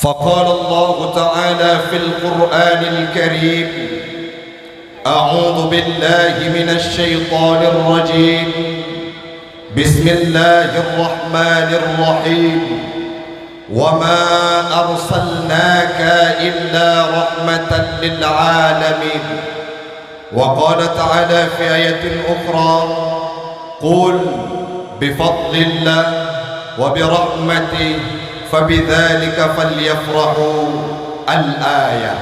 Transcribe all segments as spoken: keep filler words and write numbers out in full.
فقال الله تعالى في القرآن الكريم: أعوذ بالله من الشيطان الرجيم. بسم الله الرحمن الرحيم. وما أرسلناك إلا رحمة للعالمين. وقال تعالى في آية أخرى: قل بفضل الله وبرحمته فبذلك فليفرحوا. الآية.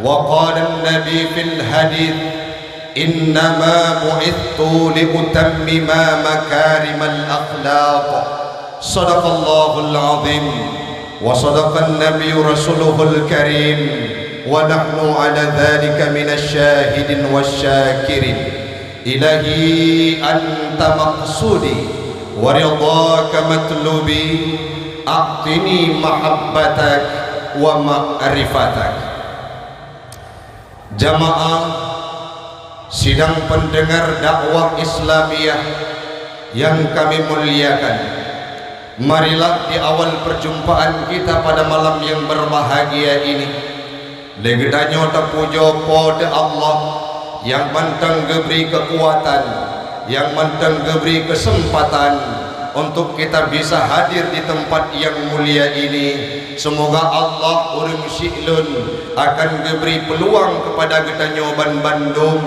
وقال النبي في الحديث: إنما بعثت لأتمم مكارم الأخلاق. صدق الله العظيم وصدق النبي رسوله الكريم ونحن على ذلك من الشاهدين والشاكرين. إلهي أنت مقصودي ورضاك مطلوبي، أعطني محبتك ومعرفتك. Jamaah sidang pendengar dakwah Islamiyah yang kami muliakan, marilah di awal perjumpaan kita pada malam yang berbahagia ini, lé geutanyoe tapujoe Po teu Allah nyang mantong geubri keukuatan, nyang mantong geubri keuseumpatan untuk kita bisa hadir di tempat yang mulia ini. Seumoga Allah ureuëng siklon akan geubri peuluang keupada geutanyoe banbandum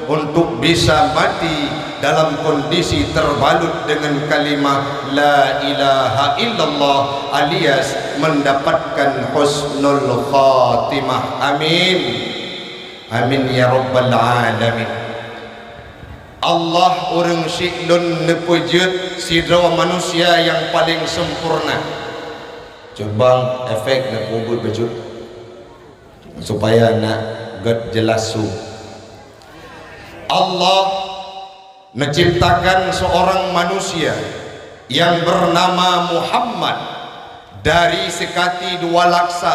untuk bisa mati dalam kondisi terbalut dengan kalimah La ilaha illallah alias mendapatkan husnul khatimah. Amin. Amin ya rabbal alamin. Allah ureuëng siklon neupeujeuet sidroe manusia nyang paleng sempurna. Cubang efek neupeubuet bacut supaya nak gét jelas su. Allah menciptakan seorang manusia yang bernama Muhammad dari seukati dua laksa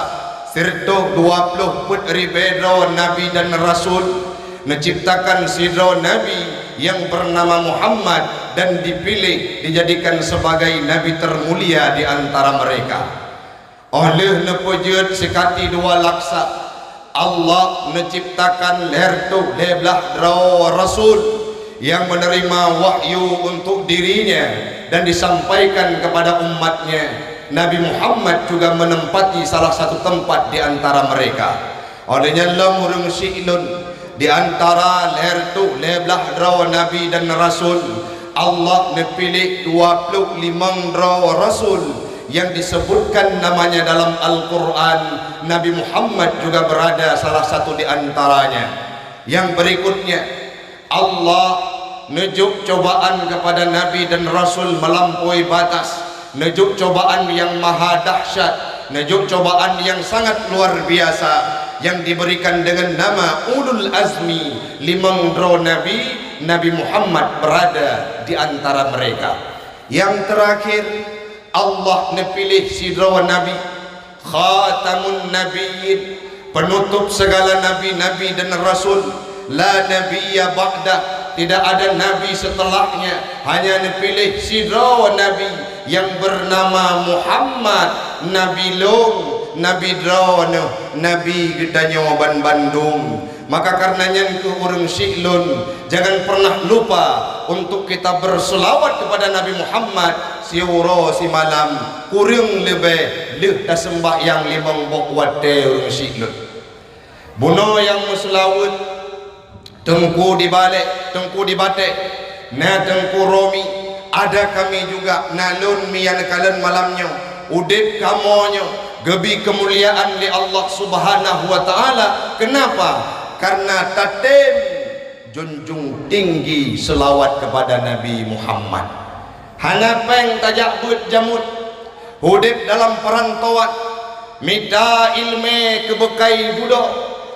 sireutoh dua ploh peuet ribée droe nabi dan rasul, menciptakan sidroe nabi yang bernama Muhammad dan dipilih dijadikan sebagai nabi termulia di antara mereka. Óh lheueh neupeujeuet seukati dua laksa, Allah neuciptakan lhée reutôh lhée blaih droe rasul nyang meuneurima wahyu untuk dirinya dan disampaikan kepada umatnya. Nabi Muhammad juga menempati salah satu tempat di antara mereka. Óh lheueh nyan lom ureuëng siklon di antara lhée reutôh lhée blaih droe nabi dan rasul, Allah neupiléh dua ploh limong droe rasul nyang disebutkan namanya dalam Al-Quran. Nabi Muhammad juga berada salah satu di antaranya. Yang berikutnya, Allah neujok cobaan kepada nabi dan rasul melampaui batas, neujok cobaan yang maha dahsyat, neujok cobaan yang sangat luar biasa yang diberikan dengan nama ulul azmi, limong droe nabi, Nabi Muhammad berada di antara mereka. Yang terakhir, Allah neupiléh sidroe nabi, Khatamun Nabiyyin, penutup segala nabi-nabi dan rasul. La nabiyya ba'dah, tidak ada nabi setelahnya. Hanya neupiléh sidroe nabi yang bernama Muhammad, nabi lôn, nabi droeneuh, nabi geutanyoe banbandum. Maka karena nyan keuh ureuëng siklon, jangan pernah lupa untuk kita berselawat kepada Nabi Muhammad siuroe simalam, kureueng leubeh lheueh taseumbahyang limong boh watée ureuëng siklon. Bunoe nyang meuseulaweuet, Teungku di Balek, Teungku di Batek, na Teungku Romi, ada kami juga, na lôn Mian Kalon malam nyoe. Udeb kamoe nyoe geubi keumuliaan lé Allah Subhanahu wa Ta'ala. Kenapa? Karena tatem junjung tinggi selawat kepada Nabi Muhammad. Hana péng tajak beuet jamut, udeb dalam peurantauan, mita iéleumé keu beukai dudoe,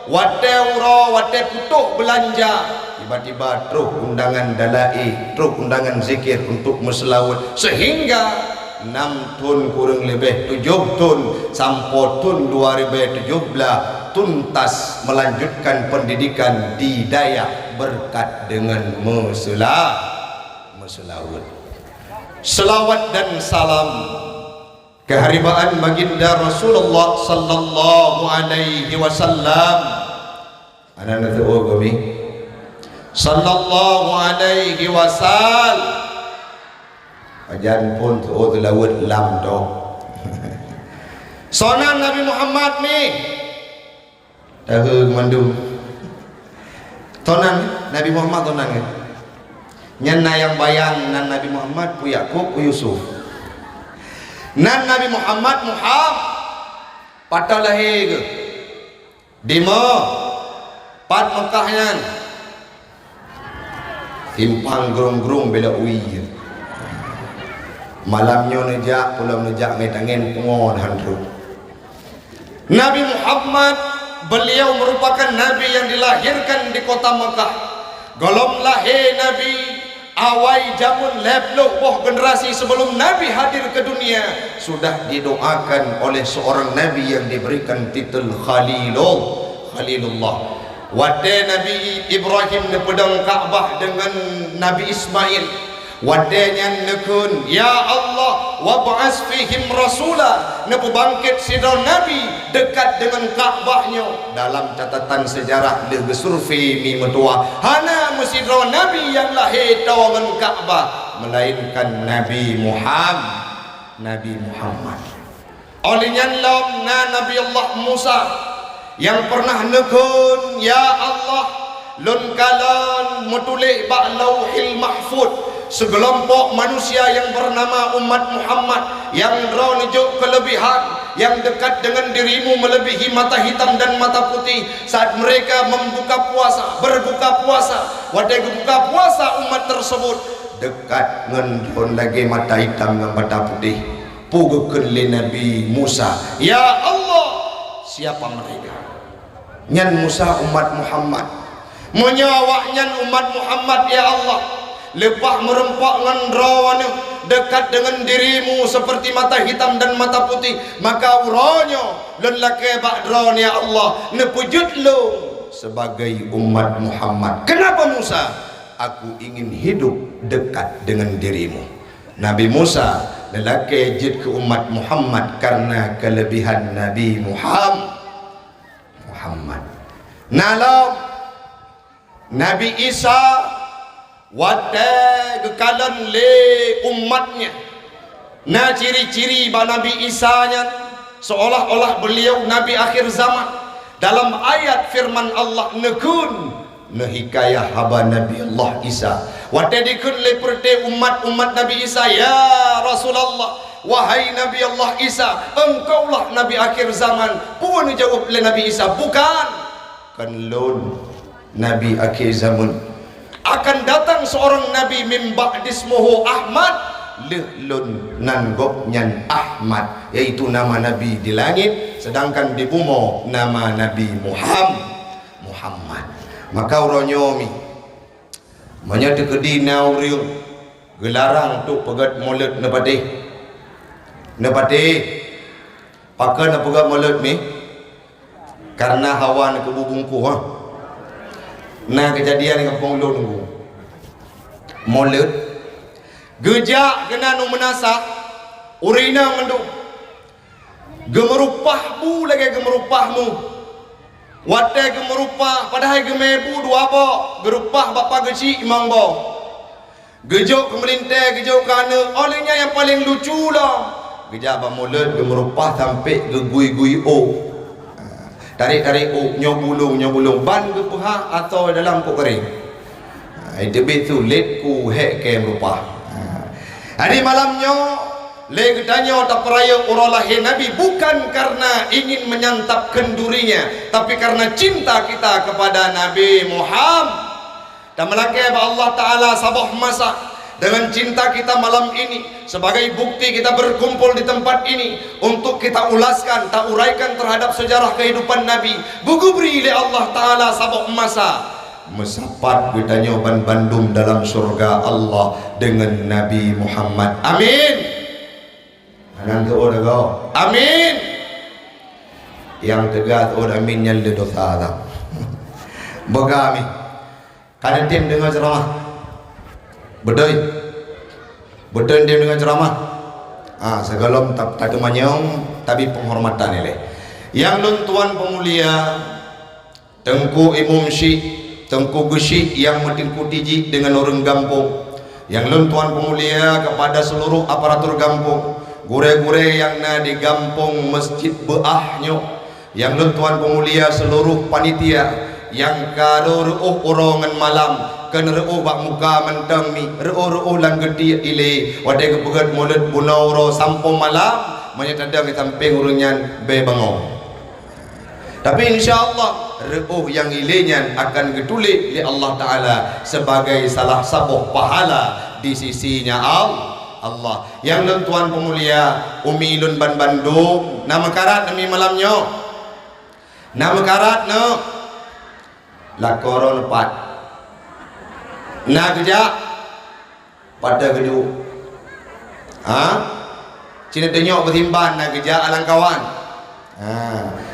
watée uroe, watée putôh beulanja, tiba-tiba troh undangan dalaé, troh undangan zikir untuk meuseulaweuet, sehingga nam thon kureueng leubeh tujoh thon sampoe thon dua ribée tujoh blaih tuntas melanjutkan pendidikan di dayah berkat dengan meuseula-, meuseulaweuet. Selawat dan salam Keuharibaan baginda Rasulullah sallallahu alaihi wasallam. Hana neuteu'oh kami. Sallallahu alaihi wasal. Pajan phon teu'oh teulaweuet lam doh. Soe nan Nabi Muhammad nyoe? Tahe mandum. Soe nan Nabi Muhammad, soe nan nyan? Nyan na nyang bayang nan Nabi Muhammad, Pu Yakub, Pu Yusuf. Nan Nabi Muhammad, Muham-, pat lahé geuh? Di ma-, pat Mekah nyan? Simpang Grong-Grong Bela Ui. Malam nyoe neujak, pulom neujak ngon tangen pungo han trok. Nabi Muhammad, beliau merupakan nabi yang dilahirkan di kota Mekah. Gohlom lahé Nabi, awai jameun lhèe ploh boh generasi sebelum Nabi hadir ke dunia, sudah didoakan oleh seorang nabi yang diberikan titel Khalilul-, Khalilullah. Watèe Nabi Ibrahim neupeudong Ka'bah deungon Nabi Ismail, watèe nyan neukheun, "Ya Allah, wab'ats fihim rasula," neupeubangkét sidroe nabi dekat deungon Ka'bah nyoe. Dalam catatan sejarah lheueh geusurvei mi meutuwah, hana meusidroe nabi nyang lahé toe ngon Ka'bah, melainkan Nabi Muham-, Nabi Muhammad. Óh lheueh nyan lom na Nabi Allah Musa nyang pernah neukheun, "Ya Allah, lôn kalon meutuléh bak Lauhil Mahfuz, seukeulompok manusia nyang beunama umat Muhammad, nyang droeneuh jok keuleubihan, nyang deukat deungon dirimu meuleubèhi mata hitam dan mata putéh, saat mereka membuka puasa, berbuka puasa, watèe geubuka puasa umat tersebut, deukat ngon droeneuh lagèe mata hitam ngon mata putéh." Peue geukheun lé Nabi Musa, "Ya Allah, siapa mereka?" Nyan Musa umat Muhammad. Meunyoe awaknyan umat Muhammad, ya Allah, leupah meurumpok ngon droeneuh deukat deungon dirimu seperti mata hitam dan mata putéh, maka uroe nyoe lôn lakèe bak droeneuh, ya Allah, neupeujeuet lôn sebagai umat Muhammad. Kenapa Musa? Aku ingin hidup dekat dengan dirimu. Nabi Musa neulakèe jeuet keu umat Muhammad kareuna keuleubihan Nabi Muham-, Muhammad. Na lom Nabi Isa, watèe geukalon lé umat nyan, na ciri-ciri bak Nabi Isa nyan seolah-olah beliau nabi akhir zaman. Dalam ayat firman Allah neukheun, neuhikayah haba Nabi Allah Isa. Watèe dikheun lé peureuté umat-umat Nabi Isa, "Ya Rasulullah, wahai Nabi Allah Isa, engkaulah nabi akhir zaman." Peue neujaweueb lé Nabi Isa, "Bukan, kon lôn nabi akhé zaman. Akan datang seorang nabi min ba'di ismuhu Ahmad, lheueh lôn nan gobnyan Ahmad," yaitu nama nabi di langit, sedangkan di bumoe nama Nabi Muham-, Muhammad. Maka uroe nyoe mi, meunyoe teukeudi na ureueng geularang untuk peugèt mulod, neupatéh. Neupatéh. Pakon neupeugèt mulod mi? Kareuna hawa neukeubu bungkôh, ha. Na keujadian di gampông lôn nunggu. Mulod. Geujak keunan u meunasah, ureueng inong mandum. Geumeurupah bu lagèe geumeurupah mu. Watèe geumeurupah, padahai geumè bu dua boh, geureupah bak pageuchik limong boh. Geujok keu meulintèe, geujok keu aneuk, óh lheueh nyan nyang paleng lucu lom. Geujak bak mulod geumeurupah sampé geugui-gui ôk. Ha, tarek-tarek ôk, nyoe bulông, nyoe bulông, ban geupeuhah asoe dalam kok kareng. Ha, teubiet sulet ku hék kèe meurupah. Ha. Jadi malam nyoe, lé geutanyoe tapeurayeuk uroe lahé Nabi bukan karena ingin menyantap kendurinya, tapi karena cinta kita kepada Nabi Muhammad. Tameulakèe bak Allah Ta'ala saboh masa dengan cinta kita malam ini sebagai bukti kita berkumpul di tempat ini untuk kita ulaskan, tauraikan terhadap sejarah kehidupan Nabi. Beugeubri lé Allah Ta'ala saboh masa. Meusapat geutanyoe ban bandum dalam syurga Allah deungon Nabi Muhammad. Amin. Hana teuôt lagoe. Amin. Nyang teuga teuôt amin nyan le dosa that. Beuga amin. Ka neutem deungoe ceuramah. Beutôi. Beutôi neutem deungoe ceuramah. Ah, sigohlom ta-, tateumanyong, tabri penghormatan ilée. Nyang lôn tuan peumulia, Teungku Imum Syik, Teungku Geuchik nyang meuteungku tijik deungon ureuëng gampông. Nyang lôn tuan peumulia kepada seluruh aparatur gampông, gurée-gurée nyang na di gampông Masjid Beuah nyoe, nyang lôn tuan peumulia seluruh panitia nyang ka reuôh uroe ngon malam, keu reuôh bak muka mantong mi, reuôh-reuôh lam geutiek ilée, watée geupeugét mulod bunoe uroe sampoe malam, meunyoe tadong di sampéng ureuëng nyan bée bangoe. Tapi insya Allah, reuôh nyang ilée nyan akan geutuléh lé Allah Taala sebagai salah saboh pahala di sisi-Nya Al-, Allah. Nyang lôn tuan peumulia, umi lôn banbandum, na meukarat umi malam nyoe? Na meukarat nyoe? Lakoe droeneuh pat. Na geujak? Pat teuh geuduek? Ha? Ci neutunyok beusimban na geujak alangkawan. Ha.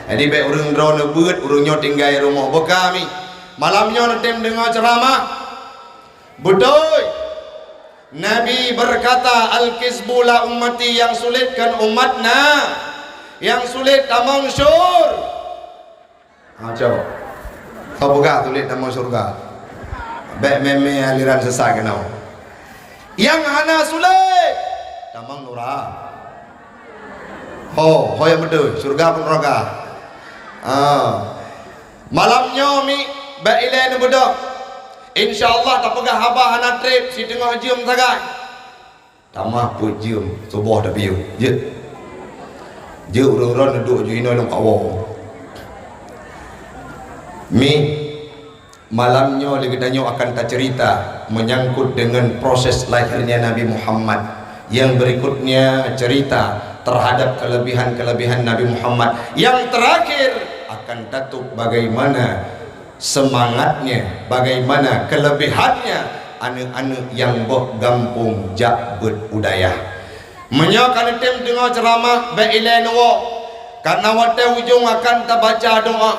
Jadi bék ureuëng droeneuh beuet, ureuëng nyoe tinggai rumoh. Beuka mi. Malam nyoe neutem deungoe ceuramah. Beutôi. Nabi berkata, "Al-kizbu la ummati," nyang sulet kon umat na, nyang sulet tamong syur. Ha, cok. Kau peugah sulet tamong syurga. Bék mé-mé aliran sesat keunoe. Nyang hana sulet tamong nura. Ho, ho nyang beutôi, syurga pun neraka. Ha. Malam nyoe mi bék ilée neubeudôh. Insya Allah tapeugah haba hana treb, siteungoh jeuem sagai. Tamah peuet jeuem, suboh tapiôh. Jeuet. Jeuet ureuëng droeneuh duek ju inoe lom kawoe. Mi, malam nyoe lé geutanyoe akan taceurita menyangkut deungon proses lahirnya Nabi Muhammad. Yang berikutnya cerita terhadap kelebihan-kelebihan Nabi Muhammad. Yang terakhir akan tatôb bagaimana semangatnya, bagaimana kelebihannya aneuëk-aneuëk nyang boh gampông jak beuet u dayah. Meunyoe ka neutem deungoe ceuramah, bék ilée neuwoe, karna watée ujong akan tabaca doa.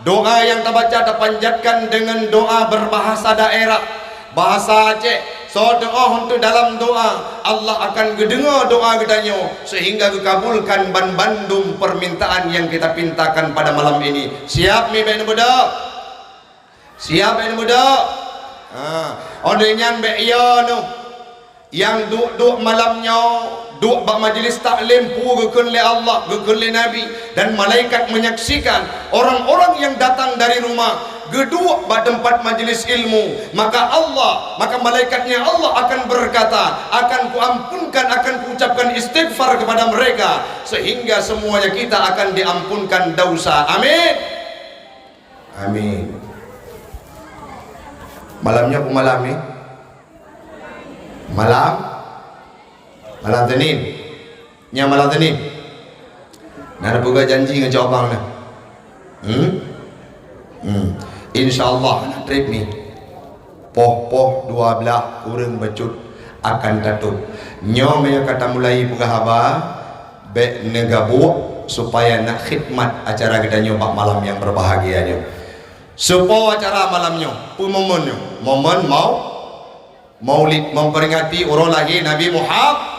Doa nyang tabaca tapanjatkan deungon doa berbahasa daerah. Bahasa Aceh, soe teuôh untuk dalam doa, Allah akan geudeungoe doa geutanyoe, sehingga geukabulkan banbandum permintaan yang kita pintakan pada malam ini. Siap mi bék neubeudôh? Siap bék neubeudôh? Ha, óh lheueh nyan bék yo neuh. Nyang duek-duek malam nyoe, duek bak majlis taklim peue geukheun lé Allah, geukheun lé Nabi, dan malaikat menyaksikan orang-orang yang datang dari rumah geuduek bak teumpat majlis ilmu, maka Allah, maka malaikatnya Allah akan berkata, "Akan kuampunkan, akan kuucapkan istighfar kepada mereka, sehingga semuanya kita akan diampunkan dosa." Amin. Amin. Malam nyoe peue malam ni? Malam? Malam Senin. Nyan malam Senin. Na neupeugah janji ngon cok abang na. Hmm? Hmm. Insya Allah na treb ni. Poh-poh dua blaih kureueng bacut akan tatôb. Nyoe meunyoe ka tamulai peugah haba, bék neugabuek supaya na khidmat acara geutanyoe bak malam nyang berbahagia nyoe. Soe po acara malam nyoe? Peue momen nyoe? Momen mau-, Maulid, memperingati uroe lahé Nabi Muhammad.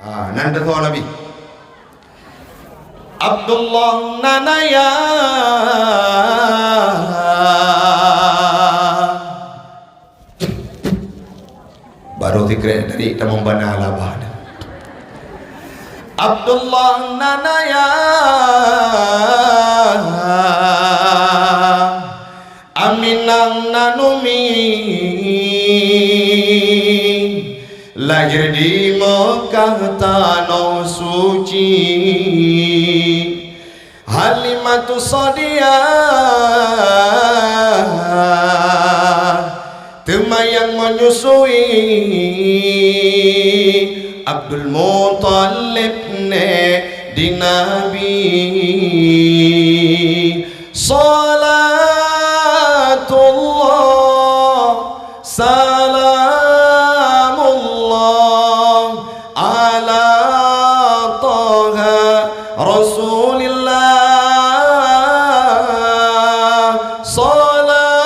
Ha, nan teusoe Nabi. Abdullah nanaya. Baru sikrek tadi tamong bana labah dah. Abdullah nanaya. Aminah nan umi, lahir di Mekah tanoh suci. Halimatus Sadiah teuma nyang menyusui. Abdul Muthalib nèk di Nabi. Salatullah, salamullah, ala Taha Rasulillah. Salatullah,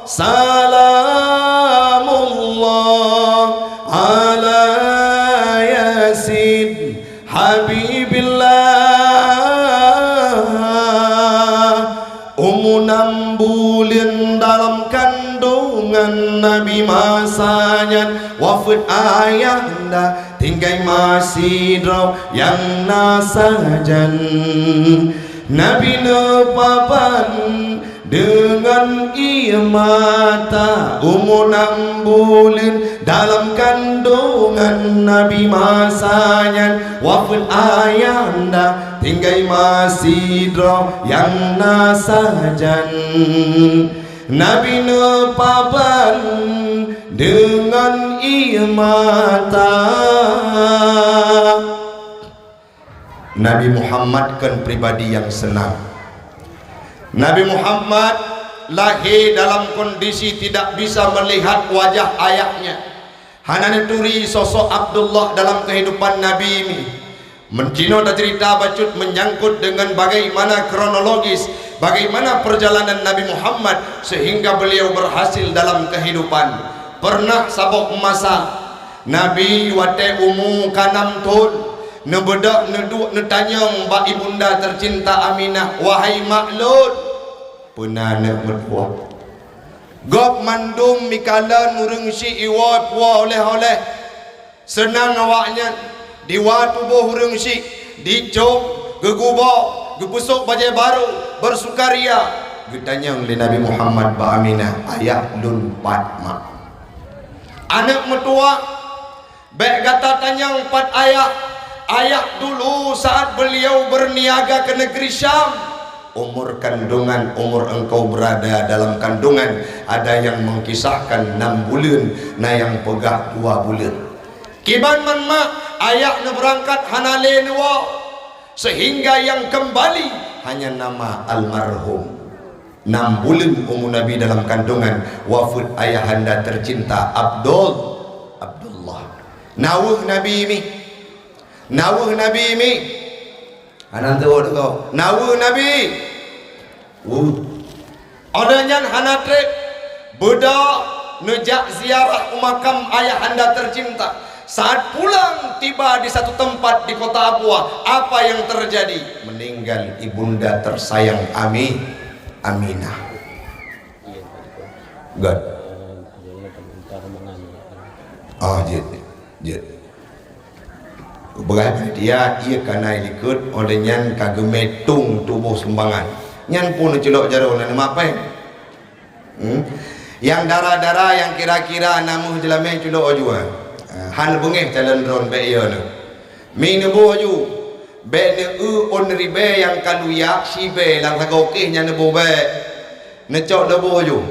salamullah, Nam buleuen dalam kandungan Nabi masa nyan, wafeuet ayahanda tinggai ma sidroe nyang na sajan. Nabi neupaban deungon ié mata, umu nam buleuen dalam kandungan Nabi masa nyan, wafeuet ayahanda tinggai ma sidroe nyang na sajan. Nabi neupaban deungon ié mata. Nabi Muhammad kon pribadi nyang seunang. Nabi Muhammad lahé dalam kondisi tidak bisa melihat wajah ayahnya. Hana neuturi sosok Abdullah dalam kehidupan Nabi nyoe. Meucinoe taceurita bacut menyangkut dengan bagaimana kronologis, bagaimana perjalanan Nabi Muhammad sehingga beliau berhasil dalam kehidupan. Pernah saboh masa, Nabi watée umu ka nam thon, neubeudôh neuduek neutanyong bak ibunda tercinta Aminah, "Wahai mak lôn, peue na aneuëk meutuwah?" Gob mandum mikalon ureuëng syiek iwoe puwoe oleh-oleh. Seunang awaknyan, diwa tuboh ureuëng syiek, dicok, geugubo, geupeusok bajée barô, bersukaria. Geutanyong lé Nabi Muhammad bak Aminah, "Ayah lôn pat, Mak?" Aneuëk meutuwah, bék gata tanyong pat ayah. Ayah dulu saat beliau berniaga ke negeri Syam, umur kandungan, umur engkau berada dalam kandungan, ada yang mengkisahkan enam bulan, na nyang peugah dua bulan. Kiban man mak, ayah neubeurangkat hana lé neuwoe, sehingga yang kembali hanya nama almarhum. Enam bulan umu Nabi dalam kandungan, wafeuet ayahanda tercinta Abdul, Abdullah. Naweuh Nabi mi. Naweuh Nabi mi. Hana teuôt kau. Naweuh Nabi. Wuh. Óh lheueh nyan hana treb, beudôh neujak ziarah u makam ayahanda tercinta. Saat pulang tiba di satu tempat di kota Abwa, apa yang terjadi? Meninggal ibunda tersayang Ami-, Aminah. Good. Oh, jeuet, jeuet. Peugah dia, ié kanai likot, óh lheueh nyan ka geumé tong tuboh sumbangan. Nyan pun neuculok jaroe na neumat péng. Hmm? Nyang dara-dara nyang kira-kira na meuh jeulamé culok aju, ha. Ha, hana beungéh calon droen bék ié nyoe. Mi neuboh aju, bék neueu ôn ribée nyang ka luyak sibée lam sagoe kéh nyan neuboh bék. Neucok neuboh aju.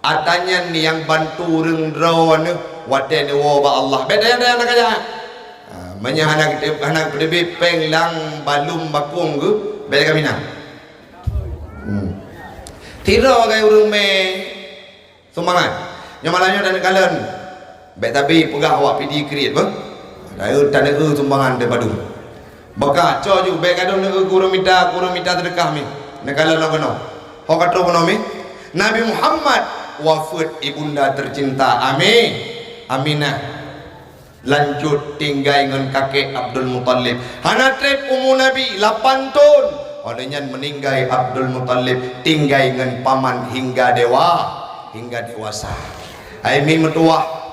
Ata nyan nyang bantu ureuëng droeneuh watée neuwoe bak Allah. Bék tanyong-tanyong na kajak. Ha, meunyoe hana, hana geuteubiet péng lam balum bakong geuh, bék ka mina. Hmm. Tiroe gai ureuëng mé sumbangan. Nyoe malam nyoe taneuk kalon. Bék tabi peugah awak pidi kriet beuh. Taneuk, taneuk sumbangan daripada Baka, cok ju, bék gadôh neueu keu ureuëng mita, keu ureuëng mita seudeukah mi. Neukalon lom keunoe. Ho ka troh keunoe mi. Nabi Muhammad wafeuet ibunda tercinta Ami-, Aminah. Lanjut tinggai ngon kakek Abdul Muthalib. Hana treb umu Nabi, lapan thon. Óh lheueh nyan meuninggai Abdul Muthalib, tinggai ngon paman hingga dewa, hingga dewasa. Hai mi meutuwah.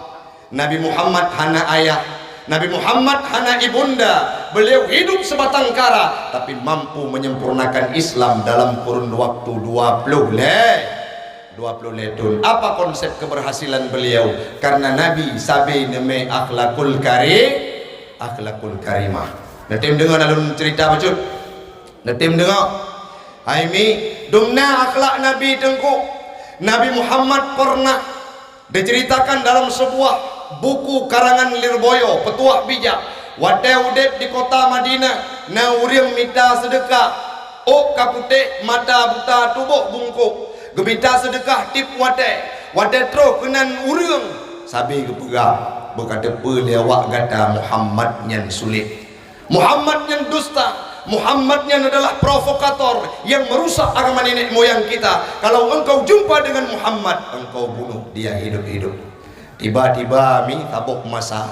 Nabi Muhammad hana ayah, Nabi Muhammad hana ibunda, beliau hidup sebatang kara, tapi mampu menyempurnakan Islam dalam kurun waktu dua puluh lé, dua puluh lé thon. Apa konsep keberhasilan beliau? Karena Nabi sabe neumé akhlakul kari-, akhlakul karimah. Neutem deungoe lôn cerita bacut. Neutem deungoe. Hai mi, dumna akhlak Nabi Teungku. Nabi Muhammad pernah diceritakan dalam sebuah buku karangan Lirboyo, peutuah bijak. Watée udeb di kota Madinah, na ureuëng mita seudeukah. Ôk ka putéh, mata buta, tuboh bungkôk. Geumita seudeukah tieb watée. Watée troh keunan ureuëng, sabe geupeugah, "Beuka teupeue lé awak gata Muhammad nyan sulet." Muhammad nyan dusta. Muhammad nyan adalah provokator yang merusak agama nenek moyang kita. Kalau engkau jumpa dengan Muhammad, engkau bunuh dia hidup-hidup. Tiba-tiba mi saboh masa,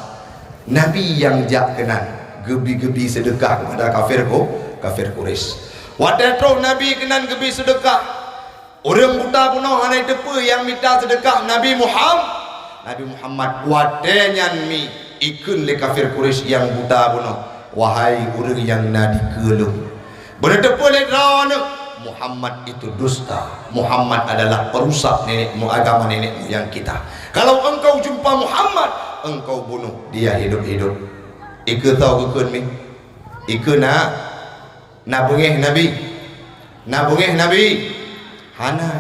Nabi nyang jak keunan geubi-geubi seudeukah kepada kafir Qu-, kafir Quraisy. Watée troh Nabi keunan geubi seudeukah, Ureuëng buta bunoe hana jiteupeue nyang mita seudeukah Nabi Muham-, Nabi Muhammad. Watée nyan mi ikheun lé kafir Quraisy nyang buta bunoe, "Wahai ureuëng nyang na dikeue lôn, beuneuteupeu lé droeneuh, Muhammad itu dusta. Muhammad adalah perusak nenek mo-, agama nenek moyang kita. Kalau engkau jumpa Muhammad, engkau bunuh dia hidup-hidup." Ikheun tho geukheun mi? Ikheun na? Na beungéh Nabi? Na beungéh Nabi? Hana.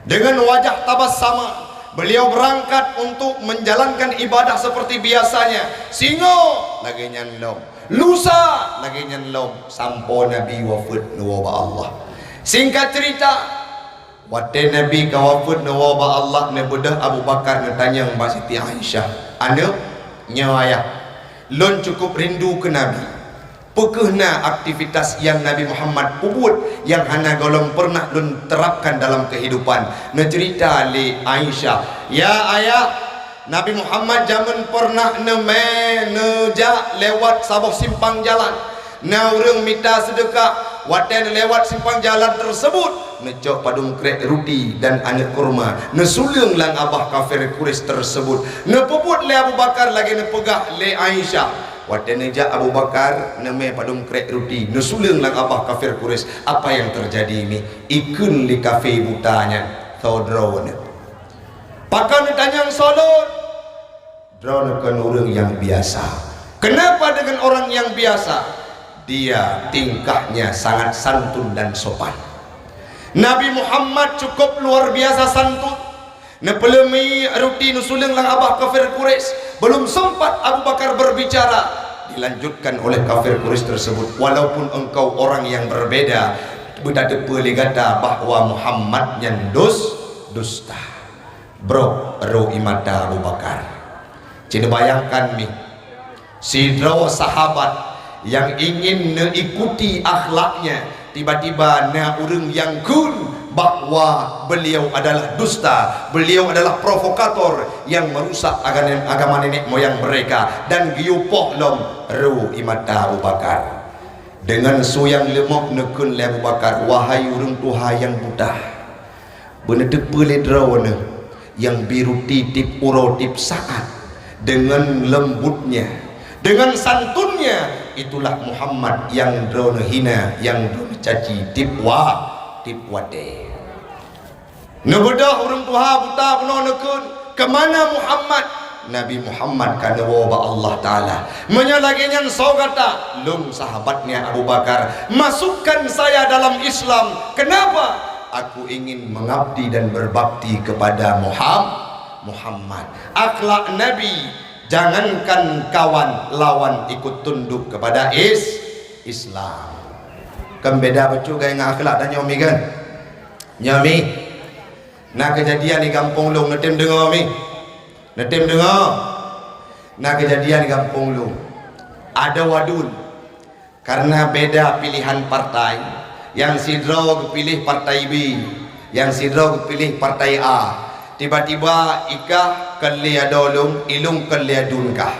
Dengan wajah tabassama, beliau berangkat untuk menjalankan ibadah seperti biasanya. Singoh lagée nyan lom, lusa lagée nyan lom, sampoe Nabi wafeuet neuwoe bak Allah. Singkat cerita, watée Nabi ka wafeuet neuwoe bak Allah, neubeudôh Abu Bakar neutanyong bak Siti Aisyah, "Aneuëk, nyoe ayah, lôn cukup rindu keu Nabi. Peu kheueh na aktivitas nyang Nabi Muhammad peubuet nyang hana gohlom peureunah lôn terapkan dalam keuhidupan?" Neuceurita lé Aisyah, "Ya ayah, Nabi Muhammad jameun peureunah neumé neujak lewat saboh simpang jalan. Na ureuëng mita seudeukah, watée neulewat simpang jalan teuseubut, neucok padum krék ruti dan aneuëk kurma, neusuleueng lam babah kafir Quraisy teuseubut." Neupeubuet lé Abu Bakar lagée neupeugah lé Aisyah. Watée neujak Abu Bakar neumé padum krék ruti, neusuleueng lam babah kafir Quraisy. Apa nyang teujadi mi? Ikheun lé kafé buta nyan, "Soe droeneuh?" Pakon neutanyong soe lôn? Droeneuh kon ureuëng nyang biasa. Kenapa dengan orang yang biasa? Dia tingkahnya sangat santun dan sopan. Nabi Muhammad cukup luar biasa santun. Neupeuleueng ruti neusuleueng lam babah kafir Quraisy. Belum sempat Abu Bakar berbicara, dilanjutkan oleh kafir Quraisy tersebut, "Walaupun engkau orang yang berbeda, beutateupeue lé gata bahwa Muhammad nyan dus-, dusta." Brok ro ie mata Abu Bakar. Ci neubayangkan mi, sidroe sahabat nyang ingin neuikuti akhlaknya, tiba-tiba na ureuëng nyang kheun bahwa beliau adalah dusta, beliau adalah provokator yang merusak agane-, agama nenek moyang mereka, dan geuyue poh lom ro ie mata Abu Bakar. Deungon su nyang leumoh neukheun lé Abu Bakar, "Wahai ureuëng tuha nyang buta, beuneuteupeu lé droeneuh nyang bi ruti tieb uroe tieb saát deungon leumbutnya, deungon santunnya, itulah Muhammad nyang droeneuh hina, nyang droeneuh caci tieb wa-, tieb watée." Neubeudôh ureuëng tuha buta bunoe neukheun, "Keumana Muhammad?" "Nabi Muhammad ka neuwoe bak Allah Taala." "Meunyoe lagée nyan soe gata?" "Lôn sahabatnya Abu Bakar." "Masukkan saya dalam Islam." "Kenapa?" "Aku ingin mengabdi dan berbakti kepada Muham-, Muhammad." Akhlak Nabi, jangankan kawan, lawan ikut tunduk kepada is-, Islam. Kan beda bacut ngon akhlak tanyoe mi kan? Nyoe mi, na keujadian di gampông lôn, neutem deungoe mi. Neutem deungoe. Na keujadian di gampông lôn. Adoe aduen. Karena beda pilihan partai, nyang sidroe geupiléh partai B, nyang sidroe geupiléh partai A. Tiba-tiba i kah kon lé adoe lôn, i lôn kon lé aduen kah.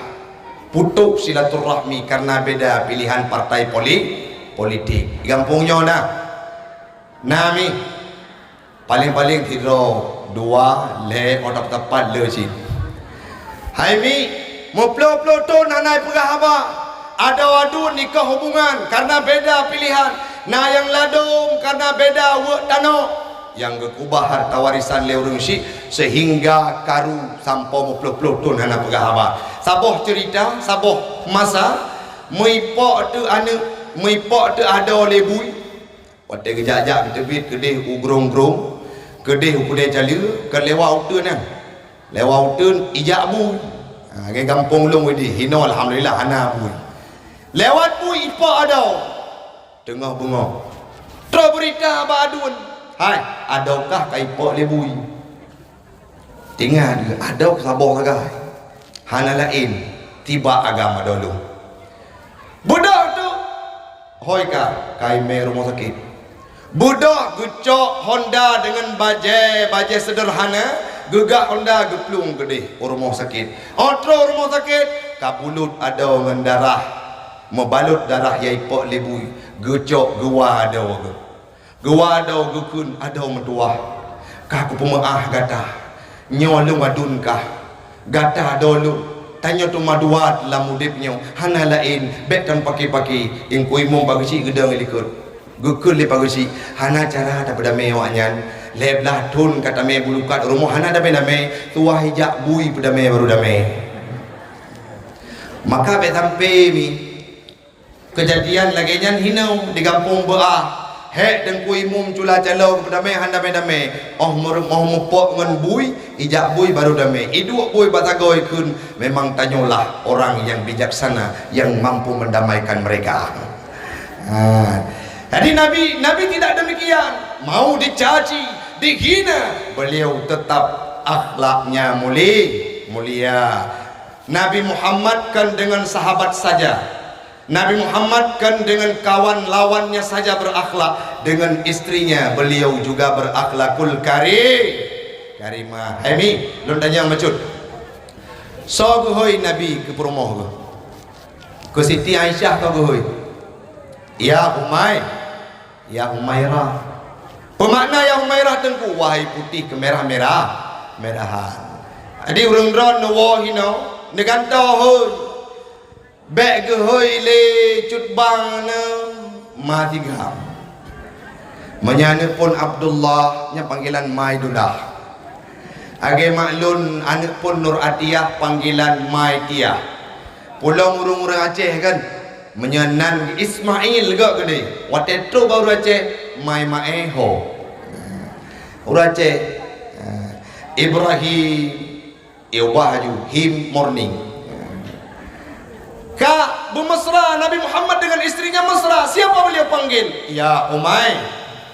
Putoh silaturahmi karena beda pilihan partai poli-, politik. Di gampông nyoe na. Na mi. Paleng-paleng sidroe, dua, lhée, oh, tepat le cit. Hai mi, meuploh-ploh thon hana peugah haba. Adoe aduen nikeue hubungan karena beda pilihan. Na nyang ladôm karena beda weuek tanoh. Nyang geukubah harta warisan lé ureuëng syik sehingga karu sampoe meuploh-ploh thon hana peugah haba. Saboh cerita, saboh masa, meupok teuk aneuëk, meupok teuk adoe lé bui. Watée geujak-jak geuteubiet keudeh u grong-grong, keudeh u keudée caleue, kon lewat uteuen nyan. Lewat uteuen ijak bui. Ha, lagée gampông lôn widih, hinoe alhamdulillah hana bui. Lewat bui ipok adoe. Teungoh beungoh, troh beurita bak aduen, "Hai, adoe kah ka ipok lé bui." Tingat, adoe saboh sagai. Hana laén, tiba agam adoe lôn. Beudôh teuk, hôi ka, ka imé rumoh sakét. Beudôh geucok honda deungon bajée, bajée seudeurhana, geugak honda geuplueng keudeh u rumoh sakét. Óh troh rumoh sakét, ka bulut adoe ngon darah, meubalot darah nyang ipok lé bui, geucok geuwa adoe geuh. Geuwa adoe geukheun adoe meutuwah, ka kupeumeu'ah gata. Nyoe lôn wadon kah, gata adoe lôn. Tanyoe teuma dua lam udeb nyoe, hana laén, bék tameupaké-paké. Teungku Imum Pageusik geudong di likot. Geukheun lé Pageusik, hana cara tapeudamé awaknyan. Lhée blaih thon ka tamé bulukat rumoh hana damé-damé, tuwah ijak bui peudamé barô damé. Maka bék sampai mi. Keujadian lagée nyan hinoe di gampông Beu'ah. Hék Teungku Imum Cula Calo geupeudamé hana damé-damé. Óh meurumoh mupok ngon bui, ijak bui barô damé. Iduek bui bak sagoe kheun, memang tanyoe lah orang nyang bijaksana, nyang mampu mendamaikan mereka. Ha. Jadi Nabi, Nabi tidak demikian. Mau dicaci, dihina, beliau tetap akhlaknya muli-, mulia. Nabi Muhammad kan dengan sahabat saja. Nabi Muhammad kan dengan kawan lawannya saja berakhlak, dengan istrinya beliau juga berakhlakul kari-, karimah. Hai mi, lôn tanyong bacut. Soe geuhôi Nabi keu peurumoh geuh? Keu Siti Aisyah soe geuhôi? Ya Umay, ya Umairah. Peumakna ya Umairah teungku, wahai putéh keumerah-merah, merahan. Jadi ureuëng droe neuwoe hinoe, neugantoe hôi. Bék geuhôi lé cut bang neu ma sigam. Meunyoe aneuëk phon Abdullah, nyan panggilan Mai Dudah. Lagée mak lôn aneuëk phon Nur Atiyah, panggilan Mai Tiyah. Pulom ureuëng-ureuëng Aceh kan. Meunyoe nan Ismail gok keudeh. Watée trok bak ureuëng Aceh, Mai Maé ho. Ureuëng Aceh, Ibrahim, Iubah laju, him morning. Ka beumesra Nabi Muhammad dengan istrinya mesra. Siapa beliau panggil? Ya Umay,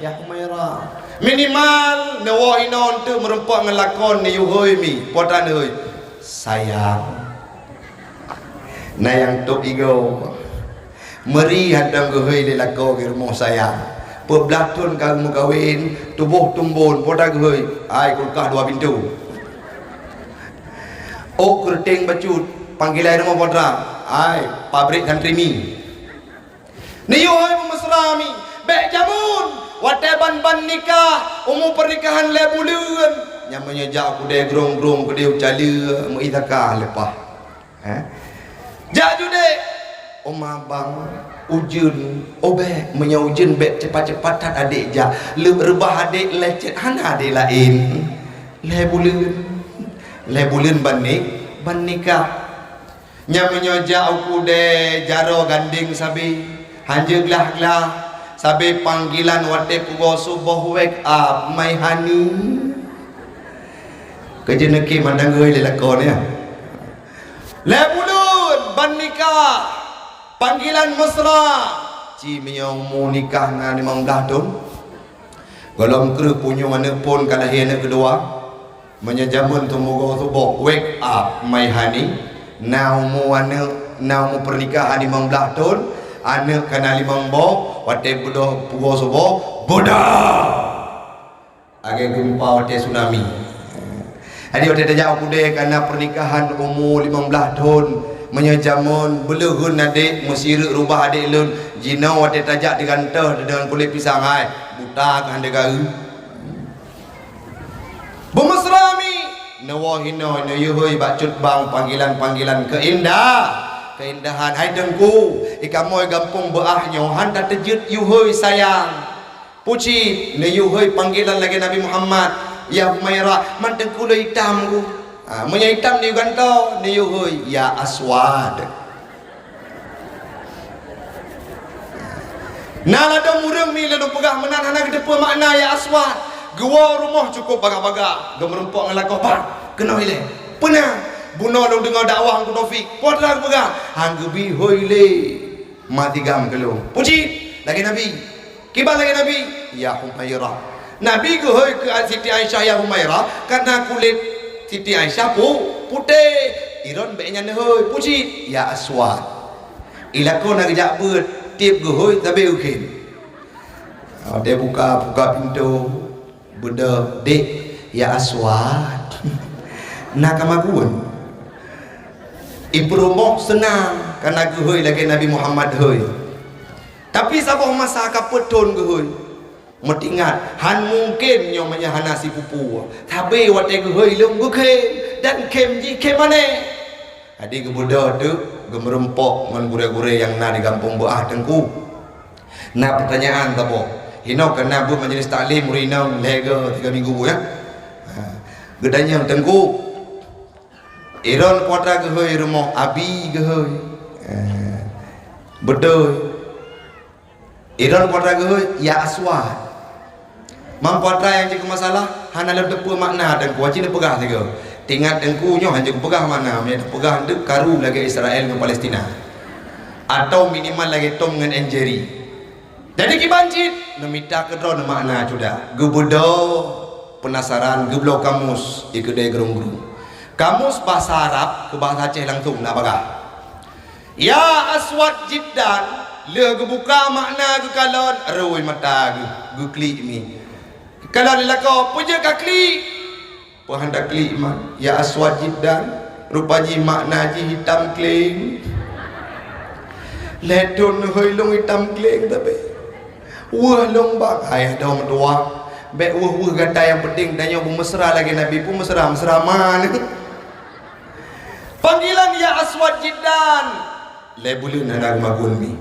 ya Umaira. Minimal neuwoe inoe teuk meureumpok ngon lakon neuyue hôi mi, po tan hôi. Sayang. Na nyang top igoe. Meuri hantom geuhôi lé lakoe geuh rumoh sayang. Peuet blaih thon ka meukawen, tuboh tumbon, po tan geuhôi, ai kulkah dua pintoe. Ôk keureuteng bacut, panggilan rumoh po tan, ai pabrik santri mi. Neuyue hôi meumeusra mi, bék jameun, watée ban-ban nikah, umu peunikahan lhée buleuen. Nyan meunyoe jak u keudée grong-grong keudée u caleue, meuizakah leupah. Eh? Jak judek. Oma bang, ujeuen, oh bék, meunyoe ujeuen bék cepat-cepat that adek jak. Leueb reubah adek lecet hana adek laén. Lhée buleuen. Lhée buleuen ban ni, ban nikah. Nyan meunyoe jak u keudée jaroe gandeng sabe. Hanjeuet glah-glah, sabe panggilan watée pugoe suboh wake up, my honey. Keujeuneuki mandang geuhôi lé lakoe nyan. Lhée buleuen ban nikah, panggilan mesra. Ci meunyoe umu nikah na limong blaih thon. Gohlom kreueh punyueng aneuëk phon ka lahé aneuëk keudua. Meunyoe jameun teumugoe suboh, wake up, my honey. Na umu aneuëk, na umu peurnikahan limong blaih thon, aneuëk ka na limong boh, watée beudôh pugoe suboh, bodah! Lagée geumpa watée tsunami. Jadi watée tajak u keudée ka na peurnikahan umu limong blaih thon, meunyoe jameun beuleuheun adek meusireuk rubah adek lôn, jinoe watée tajak teugantoh deungon kulét pisang hai, buta keuh han teugaeu. Beumeusra mi, neuwoe hinoe neuyue hôi bak cut bang panggilan-panggilan keuindah, keuindahan. Hai teungku, i kamoe gampông Beu'ah nyoe han tateujeuet yue hôi sayang. Pucit, neuyue hôi panggilan lagée Nabi Muhammad, ya Humairah, man teungku lôn itam ku. Ha, meunyoe itam neuyue gantoe, neuyue hôi, ya Aswad. Na ladôm ureuëng mi lôn peugah meunan hana geuteupeue makna ya Aswad. Geuwoe rumoh cukôp bagah-bagah, geumeureumpok ngon lakoe, "Bang, keunoe ilée." "Peue na?" "Bunoe lôn deungoe dakwah Teungku Taufik." "Peue teuma geupeugah?" "Han geubi hôi lé." Ma tigam keu lôn. Pucit lagée Nabi. Kiban lagée Nabi, "Ya Humairah." Nabi geuhôi keu Siti Aisyah, "Ya Humairah," karena kulét Siti Aisyah pu-, putéh. Iron bék nyan neuhôi, pucit, "Ya Aswad." Ilakoe na geujak beuet, tieb geuhôi sabe ukén. Watée buka, buka pintoe, beudôh, "Dek, ya Aswad." Na kamagun. Ipeurumoh seunang, kana geuhôi lagée Nabi Muhammad hôi. Tapi saboh masa ka peuet thon geuhôi. Meutingat, han mungken nyoe meunyo hana sipupu. Sabe watée geuhôi lôn geukhém, dan khém jih khém aneh. Jadi geubeudôh teuk geumeurumpok ngon gurée-gurée nyang na di gampông beuah, "Teungku, na peutanyaan saboh. Hinoe ka na beuet majelis taklim ureueng inong lhée go tiga minggu, ya. Ha, geutanyong, Teungku, Iron Putra geuhôi rumoh, Abi geuhôi. Eh, beutôi. Iron Putra geuhôi, Ya Aswad. Mang Putra nyang jeuet keu masalah, hana lôn teupeue makna, Teungku, aci neupeugah sigoe. Tingat Teungku nyoe hana jeuet peugah makna, meunyo teupeugah teuk karu lagée Israel ngon Palestina. Atau minimal lagée Tom ngon Jerry." Jadi kiban cit, neumita keudroe neumakna cuda. Geubeudôh peunasaran, geubloe kamus di keudée Grong-Grong. Kamus bahasa Arab keu bahasa Aceh langsung na bagah. "Ya Aswad Jiddan," lheueh geubuka makna geukalon, rui mata geuh, geuklik mi. Geukalon lé lakoe, "Peue jeuet kaklik?" "Peue han taklik man, ya Aswad Jiddan? Rupa jih makna jih hitam kleng." "Lhée thon hôi lôn hitam kleng tapi. Weueh lôn bak, hai adoe meutuwah. Bék weueh-weueh gata, nyang penting tanyoe beumeusra lagée Nabi, peue meusra, meusra man." Panggilan ya Aswad Jiddan. Lhée buleuen hana geumagun mi.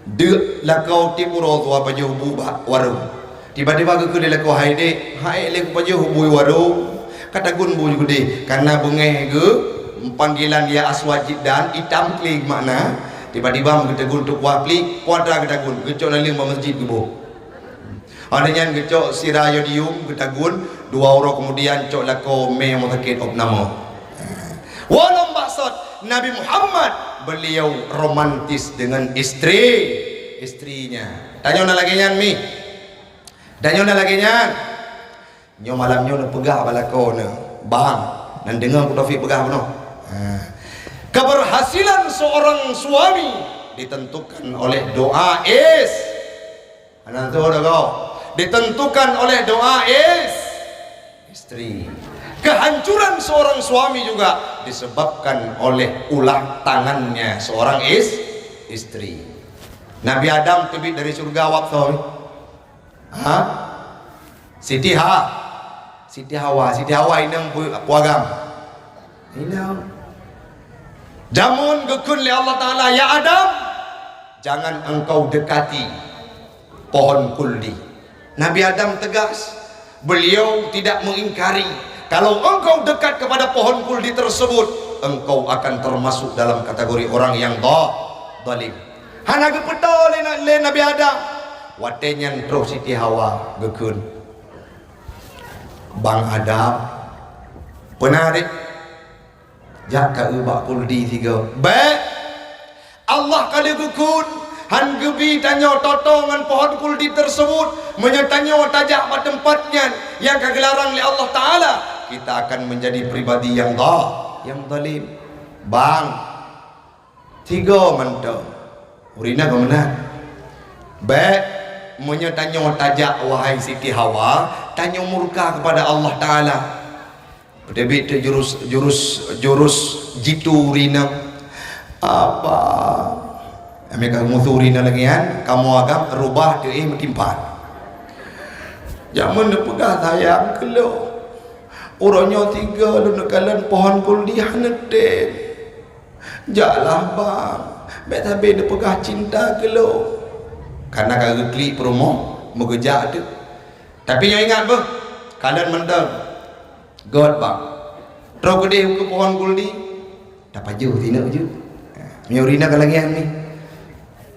Deuk lakoe tiep uroe tuha pajoh bu bak warong. Tiba-tiba geukheun lé lakoe, "Hai dek, han ék lé kupajoh bu i warong. Ka tagun bu ju keudeh." Kana beungéh geuh, panggilan ya Aswad Jiddan, itam kling makna. Tiba-tiba meugeutagun teuk kuah plik, Putra geutagun, geucok laleueng bak meuseujid geuboh. Óh lheueh nyan geucok sira yodium geutagun, dua uroe keumudian cok lakoe mé rumoh sakét opname. Walom baksot Nabi Muhammad, beliau romantis dengan istri, istrinya. Tanyoe na lagée nyan mi? Tanyoe na lagée nyan? Nyoe malam nyoe neupeugah bak lakoe neuh, "Bang, neudeungoe Abu Taufik peugah bunoe." Ha. Keberhasilan seorang suami ditentukan oleh doa is- Hana teuh dah kau. Ditentukan oleh doa is-, istri. Kehancuran seorang suami juga disebabkan oleh ulah tangannya seorang is-, istri. Nabi Adam teubiet dari syurga awak beutôi? Ha? Siti Ha-, Siti Hawa, Siti Hawa inong pu-, pu agam. Inong. Jameun geukheun lé Allah Taala, "Ya Adam, jangan engkau dekati pohon kuldi." Nabi Adam tegas, beliau tidak mengingkari, "Kalau engkau dekat kepada pohon kuldi tersebut, engkau akan termasuk dalam kategori orang yang dha-, zalim." Hana geupeutô lé, lé Nabi Adam. Watée nyan troh Siti Hawa geukheun, "Bang Adam, peue na rét? Jak ka eu bak kuldi sigoe." "Bék! Allah ka lheueh geukheun, han geubi tanyoe toto ngon pohon kuldi tersebut. Meunyoe tanyoe tajak bak teumpat nyan nyang ka geularang lé Allah Taala, kita akan menjadi pribadi yang dha-, yang zalim." "Bang, sigoe mantong." Ureueng inong ka meunan. "Bék, meunyoe tanyoe tajak, wahai Siti Hawa, tanyoe murka kepada Allah Taala." Teubiet teuk jurus, jurus, jurus jitu ureueng inong. Apa? Amai ka musu ureueng inong lagée nyan, kamoe agam rubah teuh meutimpan. Jameun neupeugah sayang keu lôn. Uroe nyoe sigoe lôn neukalon pohon kuldi hana tem. Jaklah bang, bék sabe neupeugah cinta keu lôn. Kana ka geuklik peurumoh, meugeujak teuk. Tapi nyoe ingat beuh, kalon mantong. Göt bang. Troh keudeh ukeue pohon kuldi, tapajoh sineuk jeuet. Meunyoe ureueng inong ka lagée nyan mi.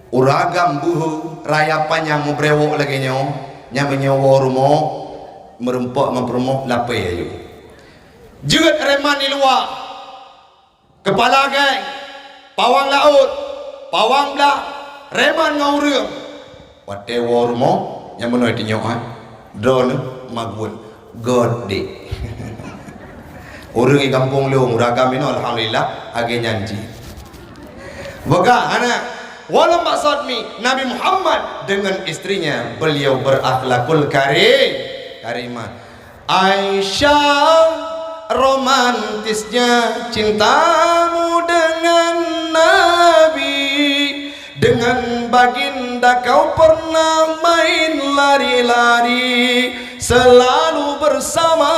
Ureueng agam beuhe raya panyang meubrewok lagée nyoe, nyan meunyoe woe rumoh, meurumpok ngon peurumoh lapée ayue. Jeuet reman di luwa. Keupala geng, pawang laôt, pawang blah, reman ngon ureueng. Watée woe rumoh, nyang meunoe teunyok, ha? Droeneuh magun, göt dek. Ureueng di gampông lôn, ureueng agam inoe, alhamdulillah, lagée nyan cit. Peugah hana, walau maksud mi, Nabi Muhammad dengan istrinya, beliau berakhlakul kari-, karimah. Aisyah, romantisnya cintamu dengan Nabi, dengan baginda kau pernah main lari-lari selalu bersama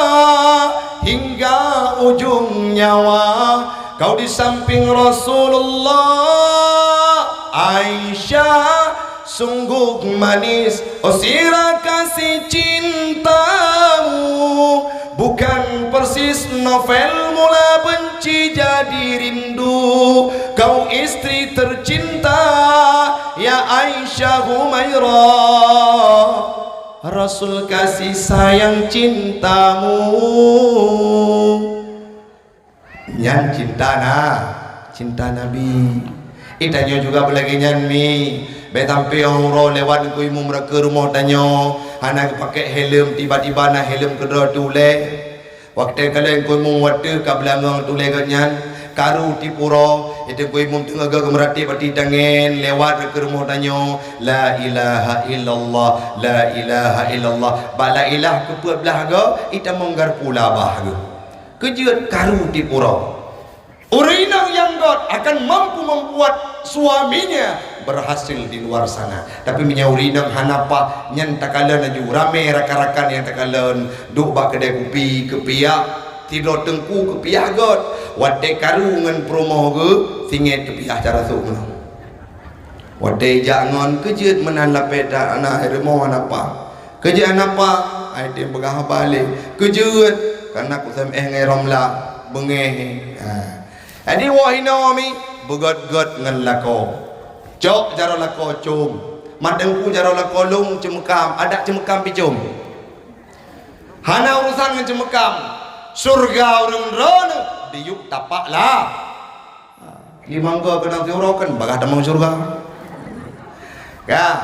hingga ujung nyawa. Kau di samping Rasulullah, Aisyah, sungguh manis, oh sirah kasih cintamu. Bukan persis novel mula benci jadi rindu. Kau istri tercinta, ya Aisyah Humairah. Rasul kasih sayang cintamu. Nyan cinta na, cinta Nabi. Eh, tanyoe juga beulagée nyan mi. Bék sampoe uroe lewat Teungku Imum reuka rumoh tanyoe, hana geupakék helm, tiba-tiba na helm keudroe teuh ulée. Watée kalon Teungku Imum watée ka beulangong teuh ulée gobnyan, karu tiep uroe, Teungku Imum teungoh geumeuratéb bati tangen lewat reuka rumoh tanyoe, la ilaha illallah, la ilaha illallah. Bak la ilah keupeuet blah goe, itamong garpu labah geuh. Keujeuet karu tiep uroe. Ureuëng inong nyang göt akan mampu membuat suaminya berhasil di luar sana. Tapi meunyoe ureuëng inong hana paih, nyan takalon laju, ramé rakan-rakan nyang takalon, duek bak keudè kupi, keupiah, sidroe teungku keupiah göt. Watèe karu ngon peurumoh geuh, singèt keupiah cara sôk meunan. Watèe jak ngon keujeuet meunan lapèe that, aneuk rumoh hana paih. Keujeuet hana paih, ai tem peugah haba lé. Keujeuet, kareuna kuseumeung ngon Romla, beungèh. Ha. Jadi woe hinoe mi, beugöt-göt ngon lakoe. Cok jaroe lakoe com. Mat teungku jaroe lakoe lôn ceumeukam, adak ceumeukam pih com. Hana urusan ngon ceumeukam. Syeuruga ureuëng droeneuh diyueb tapak la. Limong goe keunong siuroe kan bagah tamong syeuruga. Ya.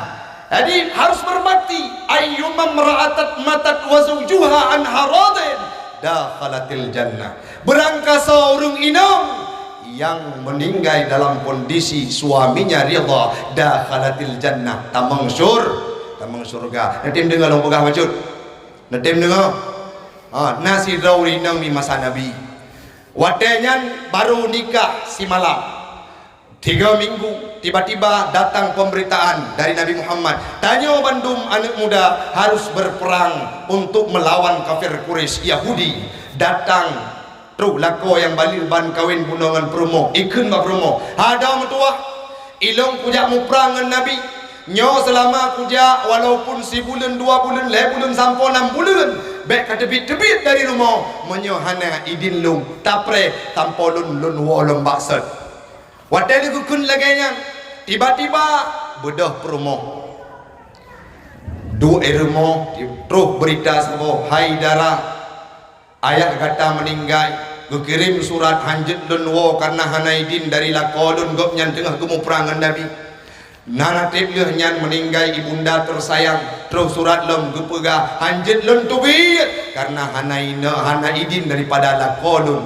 Jadi harus berbakti. Ayyuma mra'atat matat wa zawjuha anha radin dakhalatil jannah. Beurangkasoe ureuëng inong nyang meuninggai dalam kondisi suaminya ridha, dakhalatil jannah, tamong syur-, tamong syeuruga. Neutem deungoe lôn peugah bacut. Neutem deungoe. Ha, na sidroe ureuëng inong di masa Nabi. Watèe nyan barô nikah simalam. Tiga minggu, tiba-tiba datang pemberitaan dari Nabi Muhammad. Tanyoe bandum aneuk muda harus berperang untuk melawan kafir Quraisy Yahudi. Datang trôh lakoe nyang baleueh ban kawen bunoe ngon peurumoh, ikheun bak peurumoh, "Hai adoe meutuwah, ilôn kujak muprang ngon Nabi. Nyoe seulama kujak, walaupun sibuleuen, dua buleuen, lhèe buleuen, sampoe nam buleuen, bèk kateubiet-teubiet dari rumoh. Meunyoe hana idin lôn, tapreh sampoe lôn, lôn woe lôn baksot." Watèe lheueh geukheun lagèe nyan, tiba-tiba beudôh peurumoh. Duek rumoh, trôh beurita saboh, "Hai dara, ayah gata meuninggai, geukirém surat hanjeuet lôn woe kareuna hana idin dari lakoe lôn, gobnyan teungoh geumuprang ngon Nabi. Nan trép lheueh nyan meuninggai ibunda teusayang, trôh surat lom geupeugah hanjeuet lôn teubiet kareuna hana inoe, hana idin daripada lakoe lôn."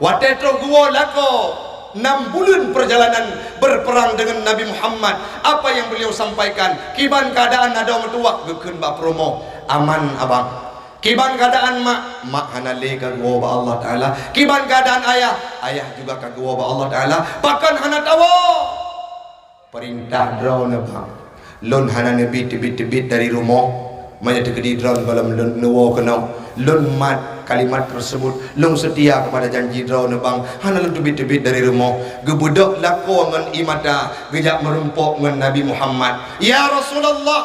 Watèe trôh geuwoe lakoe, nam buleuen perjalanan berperang dengan Nabi Muhammad, apa yang beliau sampaikan? "Kiban keuadaan adoe meutuwah?" Geukheun bak peurumoh, "Aman, Abang." "Kiban keuadaan mak?" "Mak hana lé, ka geuwoe bak Allah Taala." "Kiban keuadaan ayah?" "Ayah juga ka geuwoe bak Allah Taala." "Pakon hana tawoe?" "Peurintah droeneuh, Bang. Lôn hana neubi teubiet-teubiet dari rumoh. Meunyoe teukeudi droeneuh gohlom lôn neuwoe keunoe, lôn mat kalimat tersebut. Lôn seutia keupada janji droeneuh, Bang. Hana lôn teubiet-teubiet dari rumoh." Geubeudôh lakoe ngon ié mata, geujak meurumpok ngon Nabi Muhammad. "Ya Rasulullah,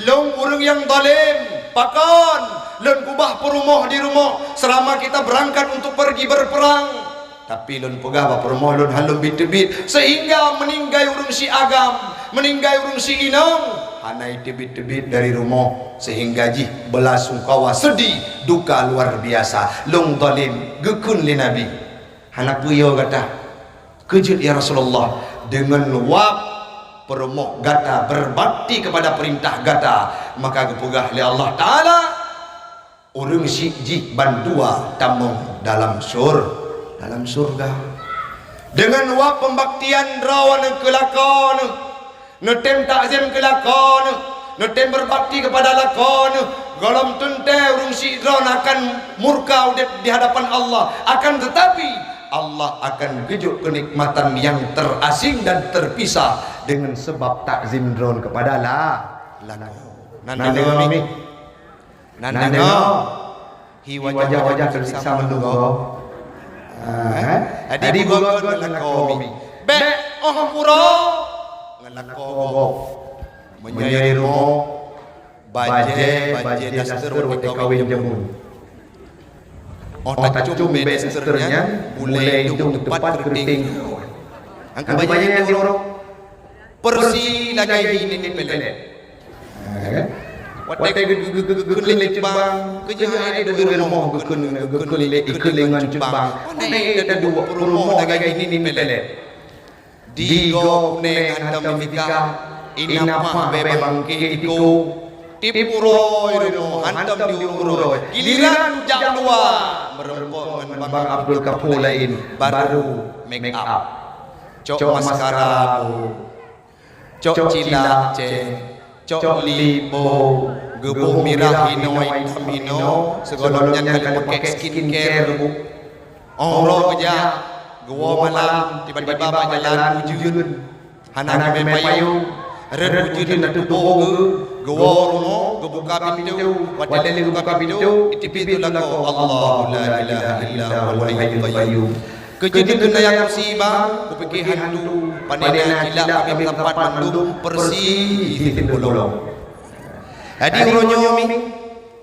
lôn ureuëng nyang zalem. Pakon lôn kubah peurumoh di rumoh selama kita berangkat untuk pergi berperang? Tapi lôn peugah bak peurumoh lôn hana lôn bi teubiet, sehingga meuninggai ureuëng si agam, meuninggai ureuëng si inong, hana iteubiet-teubiet dari rumoh, sehingga jih beulasungkawa, seudih, duka luar biasa. Lôn zalem," geukheun lé Nabi. "Hana peue yo gata." "Keujeuet, ya Rasulullah, deungon wab peurumoh gata berbakti kepada peurintah gata, maka geupeugah lé Allah Taala, ureuëng syiek jih bandua tamong dalam syur-, dalam syurga. Deungon wab pembaktian droeneuh keu lakoe neuh, neutem takzim keu lakoe neuh, neutem berbakti kepada lakoe neuh, gohlom teuntée ureuëng syiek droeneuh akan murka udeb di hadapan Allah. Akan tetapi, Allah akan geujok keunikmatan nyang terasing dan terpisah deungon sebab takzim droeneuh kepada la-, lakoe." Nan deungoe mi. Nan deungoe. Hi wajah-wajah teusiksa mandum gob. Ah, eh? Jadi bugot-bugot ngon lakoe mi. Bèk óh uroe ngon lakoe gob. Meunyoe rumoh, bajèe, bajèe daster watèe kawén jameun. Óh tacôm bèe daster nyan, bulèe idông teupat keureuteng. Angkeu bajèe nyan di uroe. Peureusih lagèe hi nini pèlèt. Watèe geu-, geu-, geu-, geukheun lé ceubang, keujeuet hai duek rumoh geukheun, geukheun lé, geukheun lé ngon ceubang. Pandai taduek peurumoh lagèe hi nini pèlèt. Di gob nèng hantom mifika, inapah bèe bangké tiko. Tiep uroe rumoh hantom di uroe. Giliran jak luwa, meureumpok ngon Bang Abdul Kapoor laén, baru make up. Cok maskara boh. Cok cilak cèng, cok lip boh, geuboh mirah hinoe itam hinoe, sigohlom nyan ka lheueh pakèk skincare bu. Óh uroe geujak, geuwoe malam, tiba-tiba bak jalan ujeuen. Hana geumè payông, rhët ujeuen na teuboh geuh, geuwoe rumoh, geubuka pintoe, watèe lheueh geubuka pintoe, iteubiet lakoe, Allahu la ilaha illa huwal hayyul qayyum. Keujeuet keunan nyang musibah, kupike hantu, pane na cilak kami tampat mandum peureusih di sisi pulo. Jadi uroe nyoe mi,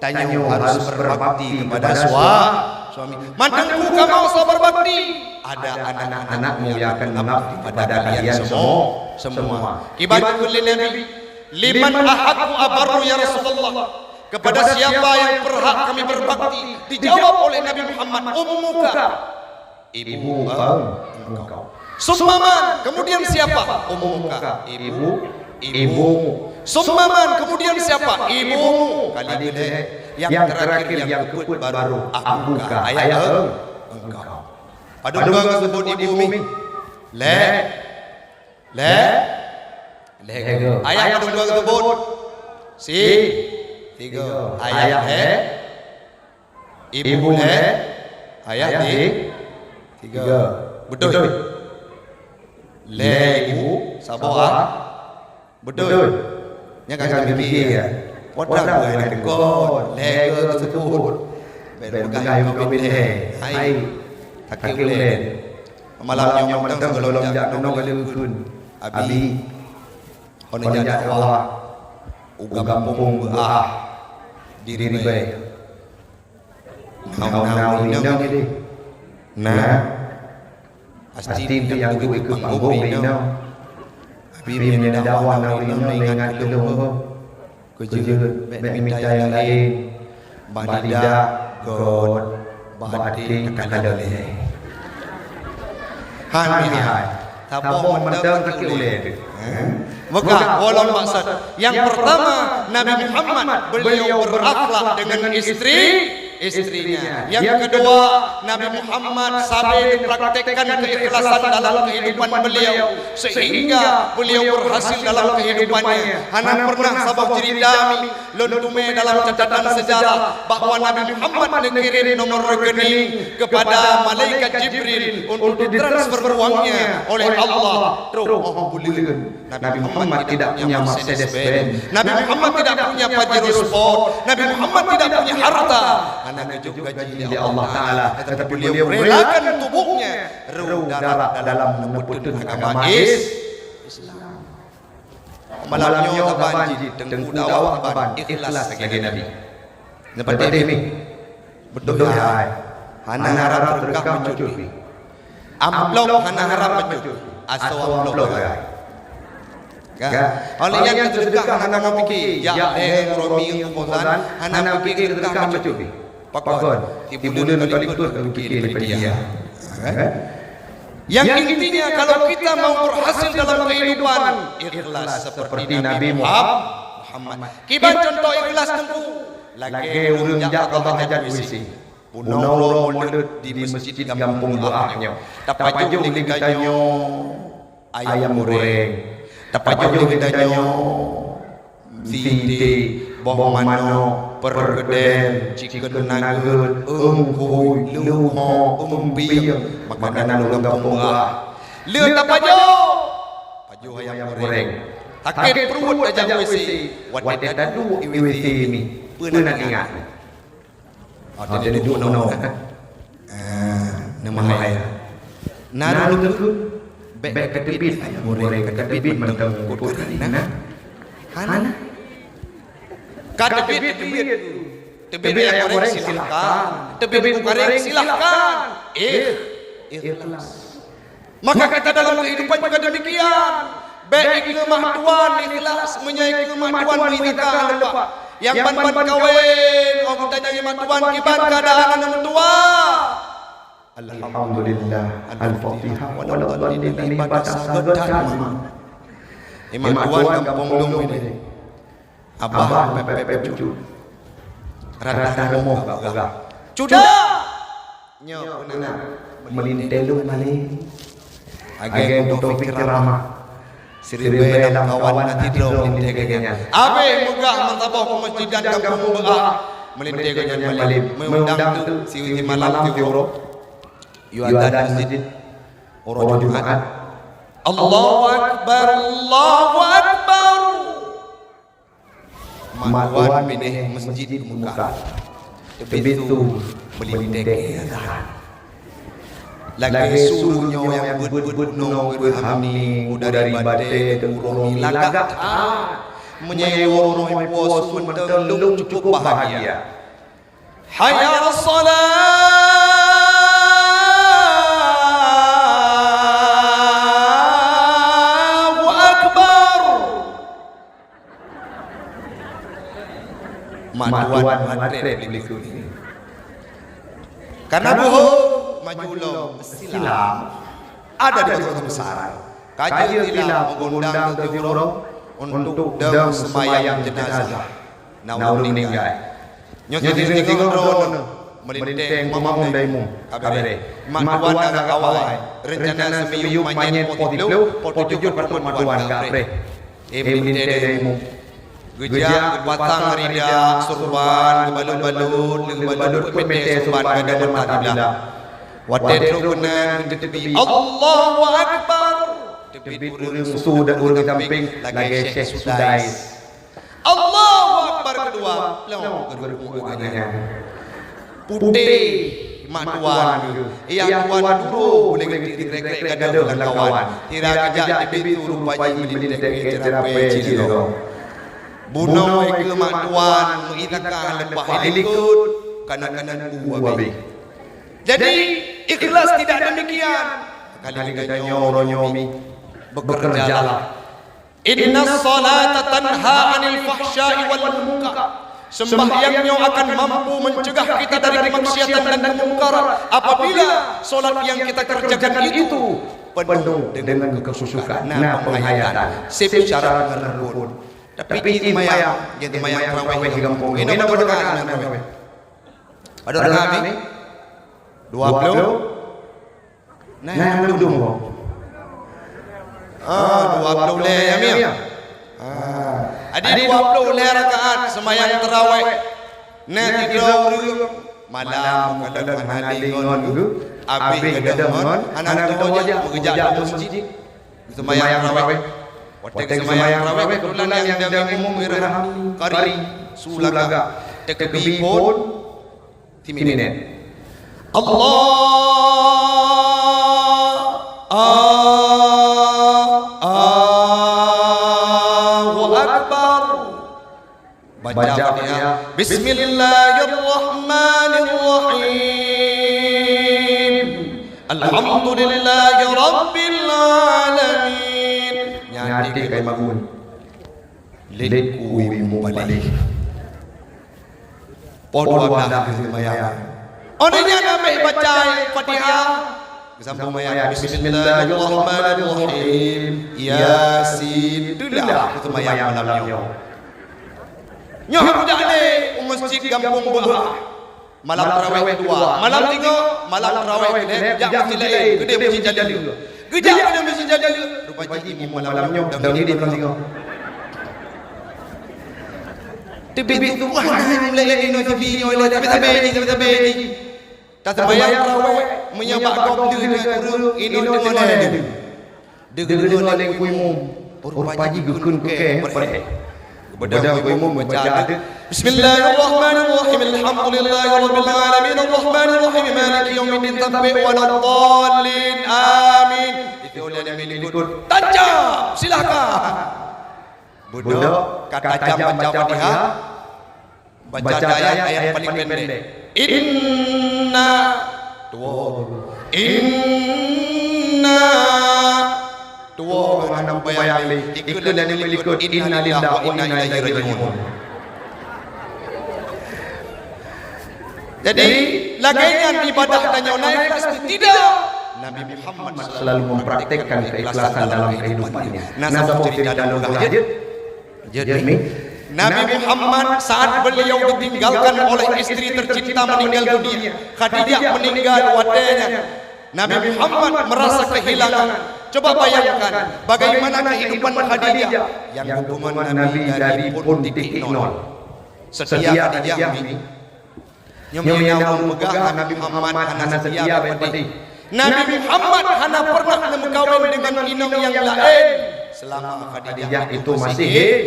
tanyoe harus berbakti kepada sua-, suami. Mantong kamoe soe berbakti, ada anak-anakmu yang akan mengabdi kepada kalian semua, semua. Kiban kheun lé Nabi, "Liman ahaqqu abarru ya Rasulullah?" Kepada siapa yang berhak kami berbakti? Dijawab oleh Nabi Muhammad, "Ummuka." Ibu engkau. Summa man, kemudian siapa? Ummuka, ibu, ibumu. Summa man, kemudian siapa? Ibumu. Kali keulhèe. Yang terakhir, yang keupeuet baru, abuka, ayah eng-, engkau. Padum goe geusebut ibu mi? Lhèe. Lhèe. Lhèe goe. Ayah padum goe geusebut? Si. Tiga. Ayah lhèe. Ibu lhèe, ayah di tiga. Beutôi. Lhèe ibu, saboh a-, beutôi. Nyan ka geupiké ya. Potra bukan lhèe goe, lhèe goe tersebut. Bèk peugah yue kawin lhèe. Hai, sakét ulèe. Malam nyoe mantong gohlom jak keunoe ka lheueh kheun. Abi, hana jak dakwah. U gampông beuah di Ribèe. Nau-nau inong jih. Nah, pasti tu nyang duek keu panggong inong. Tapi meunyoe dakwah nau inong ingat keu lôn. Keujeuet bèk mita nyang laén. Bah lidah, göt, bah até takalon lé. Han mihai. Saboh mantong sakét ulèe teuh. Bukan, ulôn maksud. Yang pertama, Nabi Muhammad, beliau berakhlak dengan istri, istrinya. Yang kedua, Nabi Muhammad sabe mempraktekkan keikhlasan dalam kehidupan beliau, sehingga beliau berhasil dalam kehidupannya. Hana pernah saboh cerita mi, lôn teumé dalam catatan sejarah bahwa Nabi Muhammad neukirim nomor rekening kepada malaikat Jibril untuk ditransfer uangnya oleh Allah. Trok, oh, buleuen. Nabi Muhammad tidak punya Mercedes Benz. Nabi Muhammad tidak punya Pajero Sport. Nabi Muhammad tidak punya harta. Hana geujok gaji lé Allah Taala, tetapi beliau relakan tubuhnya, reu darah dalam neupeuteun agama Is-, Islam. Malam nyoe saban jih teungku dakwah saban ikhlas lagèe Nabi. Neupatéh mi? Beutôi hai. Hana harab seudeukah meucut pih. Amplop hana harab meucut. Asoe amplop hai. Ka. Oleh nyan seudeukah hana meupiké, jak lhèe uroe mi kubosan, hana meupiké seudeukah meucut pih. Pakon, sibuleuen kali peuet ka geupiké lé panitia. Kan? Yang intinya, kalau kita mau berhasil dalam kehidupan, ikhlas seperti Nabi Muhammad. Kiban contoh ikhlas teungku? Lagèe ureueng jak qadha hajat W C. Bunoe uroe mulod di masjid gampông beuah nyoe. Tapajoh lé geutanyoe ayam goreng. Tapajoh lé geutanyoe siti, boh manok, perkedel, chicken nugget, eungkui, leuho, eumpie, makanan ureueng gampông beuah. Lheueh tapajoh, pajoh ayam goreng. Sakét pruet tajak WC, watée taduek i WC mi, peue na ingat? Oh, tadi duek bunoe. Ah, neumahai. Na lôn teukeue, bék kateubiet ayam goreng, kateubiet mantong eungkôt keunan. Hana. Kateubiet, teubiet. Teubiet ayam goreng, silahkan. Teubiet eungkôt keunan, silahkan. Eh, ikhlas. Maka kita dalam kehidupan juga demikian. Bék ikeue mak tuan ikhlas, meunyoe ikeue mak tuan meuizakan leupah. Nyang ban-ban kawén, óh geutanyoe mak tuan kiban keuadaan aneuk meutuwah. Alhamdulillah. Al-Fatihah. Waladhdallin, ini baca sangat that. Iman tuan gampông dong ini. Abah pepet cut. Rata rumoh bak peugah. Cudak! Nyoe peuna meulintée lôn malée. Agée Abu Taufik Ceramah. Siribée lam kawan na sidroe meulintée geuh nyan. Abéh meugah meusaboh keu masjid dan gampông beuah. Meulintée geuh nyan malée. Meuundang teuk siuroe malam siuroe. Yue azan masjid uroe Jumat. Allahu Akbar, Allahu Akbar. Mak tuan binéh masjid muka. Teubiet su meulintée azan. Lagée su nyoe nyang beuet-beuet nyoe beuet hamni udari batée teungkurong lagak that. Meunyoe uroe nyoe puasa mantong lôn cukup bahagia. Hayya 'alas shalah. Allahu Akbar. Mak tuan matreb likot. Karena buhô maju lom silam. Ada di kota besar. Kajeut tilam mengundang teuh uroe untuk dong seumayang jenazah. Na ureuëng meninggai. Nyoe singoh droeneuh meulintée makmum daimum. Kabereh. Mak tuan agak awai. Rencana seumiyueb manyét poh siplôh, poh tujoh ka trok mak tuan agak preh. Eh, meulintée daimum. Geujak geupasang rida, surban, geubalot-balot, geubalot peuet meuté surban gadôh mata bilah. Watée trok keunan geuteubiet, Allahu Akbar! Teubiet ureuëng musoh dan ureuëng sampéng lagée Syekh Sudais. Allahu Akbar keudua, plong geureumpok geuh nyan. Putéh mak tuan geuh. Nyang tuan duro boleh geutik krek-krek gadôh lam kawan. Sira geujak teubiet su rupa jih meulintée keu teurapée jih lom. Bunoe ikeue mak tuan meuizakan leupah ilikot kana-kana bu abéh. Jadi, ikhlas tidak demikian. Kali geutanyoe uroe nyoe mi, bekerjalah. Inna salata tanha 'anil fahsya'i wal munkar. Sembahyang nyoe akan mampu mencegah kita dari kemaksiatan dan kemungkaran apabila salat yang kita kerjakan itu penuh dengan kekhusyukan. Nah, penghayatan. Sip syarat ngon rukun. Tapi cit seumayang, jadi seumayang tarawih di gampông. Inoe berdoa tarawih. Ada rakaat ni? Dua puluh. Nah, nyang ujong boh. Ah, dua puluh lhèe ya, Mia. Ah. Jadi dua puluh lhèe rakaat seumayang tarawih. Nah, sidroe ureueng malam kadang hana lé ngon geuh, abéh gadôh ngon hana teuwajah meugeujak u masjid. Seumayang tarawih. Watèe seumayang tarawih, keubeutulan nyang jadi imum Ibrahim Qari Sulagak. Teukeubie phôn. Timinèt. Allah, ah, Allahu Akbar. Baca Fatihah. Bismillahirrahmanirrahim. Alhamdulillahirabbil alamin. Nyan até kai magun. Lét kui mubalek. Poh dua belas geuseumayang. Óh lheueh nyan habéh baca Fatihah, geusambông ayat, "Bismillahirrahmanirrahim. Yasin." Teulah geuseumayang malam nyoe. Nyoe jak lé u meuseujid gampông Beuha. Malam tarawih dua, malam tiga, malam tarawih lhèe, jak meuseujid laén, keudéh meuseujid Jalil. Geujak keudéh meuseujid Jalil. Rupa jih imum malam nyoe dan ini malam tiga. Teubiet tuan mulai inoe TV nyoe lé, tapi sabe jih, tapi sabe jih. Taseumayang tarawih, meunyoe bak gob deuh na ureueng, inoe deungoe lé. Deungoe lé ku imum. Rupa jih geukheun keu kèe, beudôh. Beudôh geuimum baca teuk. Bismillahirrahmanirrahim. Alhamdulillahirabbil alamin. Arrahmanirrahim. Maliki yaumiddin. Sampai waladdallin. Amin. Itu oleh Nabi likot. Tajam. Silakan. Beudôh, ka tajam baca Fatihah. Baca ayat, ayat paling pendek. Inna tuwo. Inna tuwo, hana mubayang lé. Ikut lé Nabi likot, inna lillahi wa inna ilaihi raji'un. Jadi, lagèe nyan ibadah tanyoe na ikhlas? Tidak. Nabi Muhammad selalu mempraktekkan keikhlasan dalam kehidupannya. Nah, saboh cerita dalam lahir. Jeuet mi. Nabi Muhammad saat beliau ditinggalkan oleh istri tercinta meninggal dunia, Khadijah meninggal watèe nyan. Nabi Muhammad merasa kehilangan. Coba bayangkan bagaimana kehidupan Khadijah yang dukungan Nabi dari pun titik nol. Setia Khadijah mi. Nyoe meunan ureueng peugah Nabi Muhammad hana seutia bak padé. Nabi Muhammad hana pernah neumeukawen deungon inong nyang laén seulama Khadijah itu masih hi-,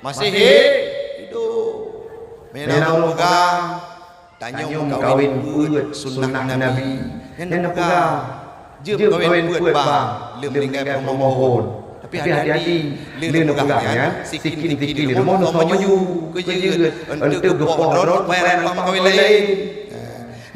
masih hi-, hidup. Meunan ureueng peugah, tanyoe meukawen peuet sunnah Nabi. Nyan peugah, jeuet kawén peuet bang, lheueh meuninggai peumohon. Tapi hati-hati, lheueh neupeugah nyan, sikin-sikin leumoh neusoe maju keu jeuet, eunteuk geupoh droe payah raya bang meukawen laén.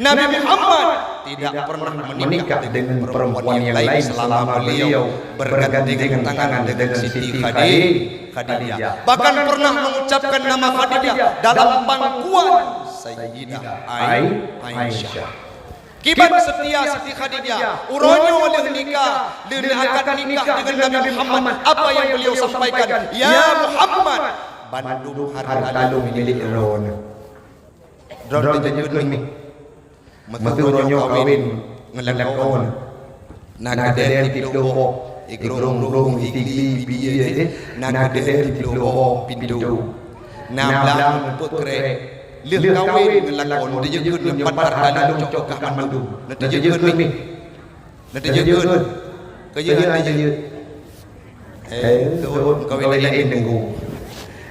Nabi Muhammad tidak pernah menikah dengan perempuan yang lain selama beliau bergandengan tangan dengan Siti Khadi-, Khadijah. Bahkan pernah mengucapkan nama Khadijah dalam pangkuan Sayyidah Ai-, Aisyah. Kiban seutia Siti Khadijah, uroe nyoe lheueh nikah, lheueh akad nikah deungon Nabi Muhammad, apa yang beliau sampaikan? "Ya Muhammad, bandum hareuta lôn milék droeneuh." Droeneuh jeuet keu mi. Meuseu uroe nyoe kawen ngon lakoe, na keudè tiep lhôh, igrong-grong, igli, biyeu, na keudè tiep lhôh pintoe. Na blang peuet krek. Lheueh kawen ngon lakoe, neuteujeut kheun ngon pat hareuta lôn cok kah mandum. Neuteujeut kheun mi. Neuteujeut kheun. Keu jeuet, keu jeuet. Eh, keu, keu kawen laén deungoe.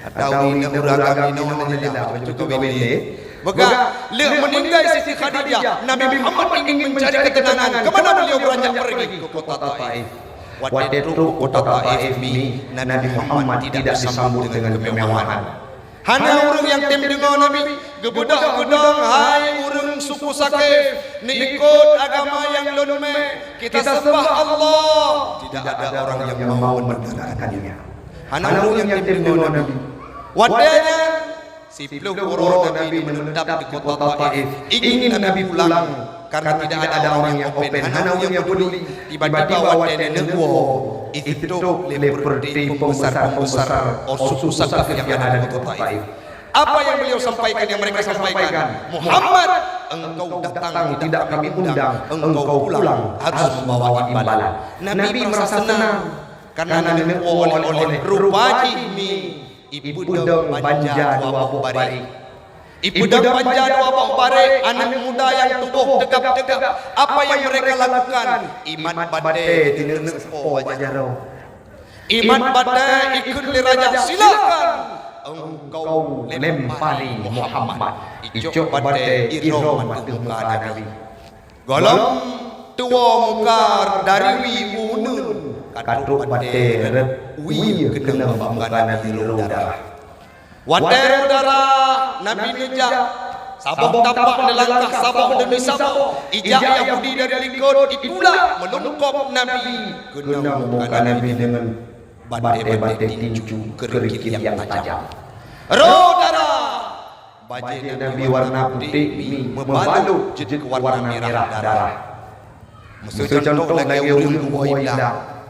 Atawa ureueng agam inoe, inoe, inoe, inoe, keu kawen laén. Maka, lheueh meuninggai Siti Khadijah, Nabi Muhammad ingin mencari ketenangan. Kemana beliau beranjak pergi? Ke kota Taif. Watèe trok kota Taif mi, Nabi Muhammad tidak disambut dengan kemewahan. Hana ureueng nyang tem deungoe Nabi, geubeudôh geudong, "Hai ureueng suku Saqif, neuikot agama nyang lôn mè, kita sembah Allah." Tidak ada orang yang mau mendengarkannya. Hana ureueng nyang tem deungoe Nabi. Watèe nyan, siplôh uroe Nabi menetap di kota Taif, ingin Nabi pulang. Karena tidak ada orang yang open, hana ureueng nyang peduli. Tiba-tiba watèe neuwoe, itôp lé peureuté pembesar-pembesar suku Saqif yang ada di kota Taif. Apa yang beliau sampaikan, yang mereka sampaikan? "Muhammad, engkau datang tidak kami undang, engkau pulang harus membawa imbalan." Nabi merasa senang karena neuwoe oleh-oleh. Rupa jih mi ipeudong banja dua boh barèk. Ipeudong banja dua boh barèk, aneuk muda nyang tuboh teugab-teugab. Apa yang mereka lakukan? Imat batèe di neuk po bak jaroe. Imat batèe ikheun lé raja, "Silakan engkau lempari Muhammad." Icok batèe irôm ateueh muka Nabi. Gohlom tuwoe muka dari wie u uneun, ka trok batèe rot wie keunong bak muka Nabi rô darah. Watèe rô darah, Nabi neujak, saboh tapak neulangkah, saboh demi saboh. Ijak Yahudi dari likot, itulak meulungkop Nabi keunong muka Nabi deungon batèe-batèe tinju keureukiek nyang tajam. Rô darah. Bajèe Nabi warna putéh mi meubalot jeuet keu warna mirah darah. Meuseu cuntoh lagèe ureueng geuwoe ilang.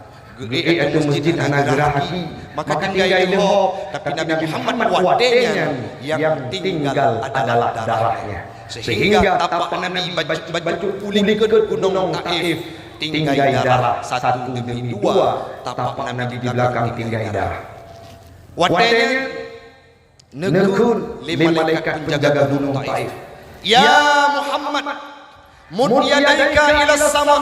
Geuék ateueh meuseujid hana geurah gaki, maka tinggai leuhop, tapi Nabi Muhammad watèe nyan nyang tinggal adalah darahnya. Sehingga tapak Nabi baj-, baju puléh keu gunong Taif, tinggai darah satu demi dua, tapak Nabi di belakang tinggai darah. Watèe nyan Neukheun lé malaikat penjaga gunong Taif, "Ya Muhammad, mud yadaika ilas sama,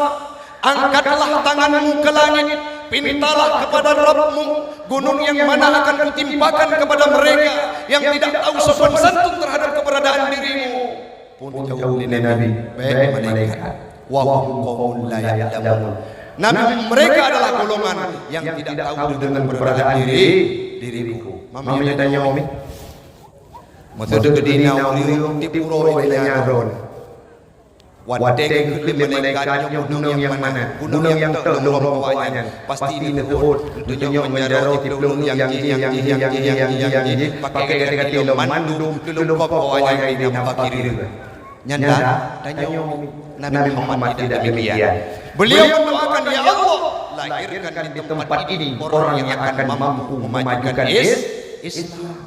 angkatlah tanganmu ke langit, Pintalah kepada Rabbmu gunung yang mana akan kutimpakan kepada mereka yang tidak tahu sopan santun terhadap keberadaan dirimu. Phon jaweueb lé Nabi, "Bèk malaikat, wa hum qaumun la ya'lamun." Nabi, mereka adalah golongan yang tidak tahu dengan keberadaan diri, diriku. Mami tanyoe mi. Maksud keudina ureueng di puro ileumèe droen. Watèe geukheun lé malaikat nyoe gunong nyang mana? Gunong nyang tôh lôn rhom keu awaknyan. Pasti neuteuôt, neuteunyok ngon jaroe siploh nyang jih, nyang jih, nyang jih, nyang jih, nyang jih. Pakè gata-gata lom mandum, lôn kop keu awaknyan di na bak kiri. Nyan dah, tanyoe Nabi Muhammad tidak demikian. Beliau mendoakan, "Ya Allah, lahirkan di tempat ini orang yang akan mampu memajukan is-, Islam."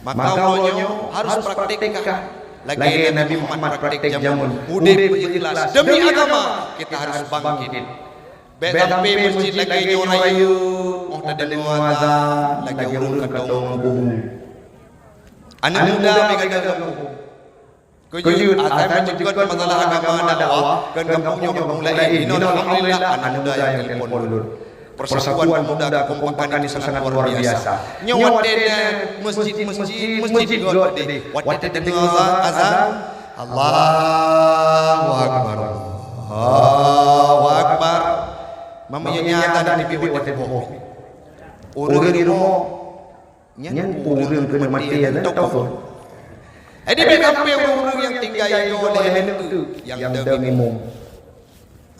Maka uroe nyoe harus praktekkan. Lagèe Nabi Muhammad praktek jameun. Udép ikhlas demi agama, kita harus bangkit. Bèk sampé masjid lagèe nyoe rayeuk, 'oh tadeungoe azan, lagèe ureueng ka tong bubu. Aneuk muda bèk gagah bubu. Keujeuet, asai meunyeukot masalah agama dakwah, keu gampông nyoe gampông laén. Inoe alhamdulillah, aneuk muda nyang telepon lôn. Persatuan pemuda kekompakan itu sangat luar biasa. Nyoe watèe na masjid, masjid, masjid göt deh. Watèe tadeungoe azan, azan, Allahu Akbar. Allahu Akbar. Mami nyan azan di pih watèe boh. Ureueng di rumoh, nyan ureueng keuneuk maté azan tau kon. Jadi bèk sampé ureueng-ureueng nyang tinggai nyoe lé nyang deuh imum.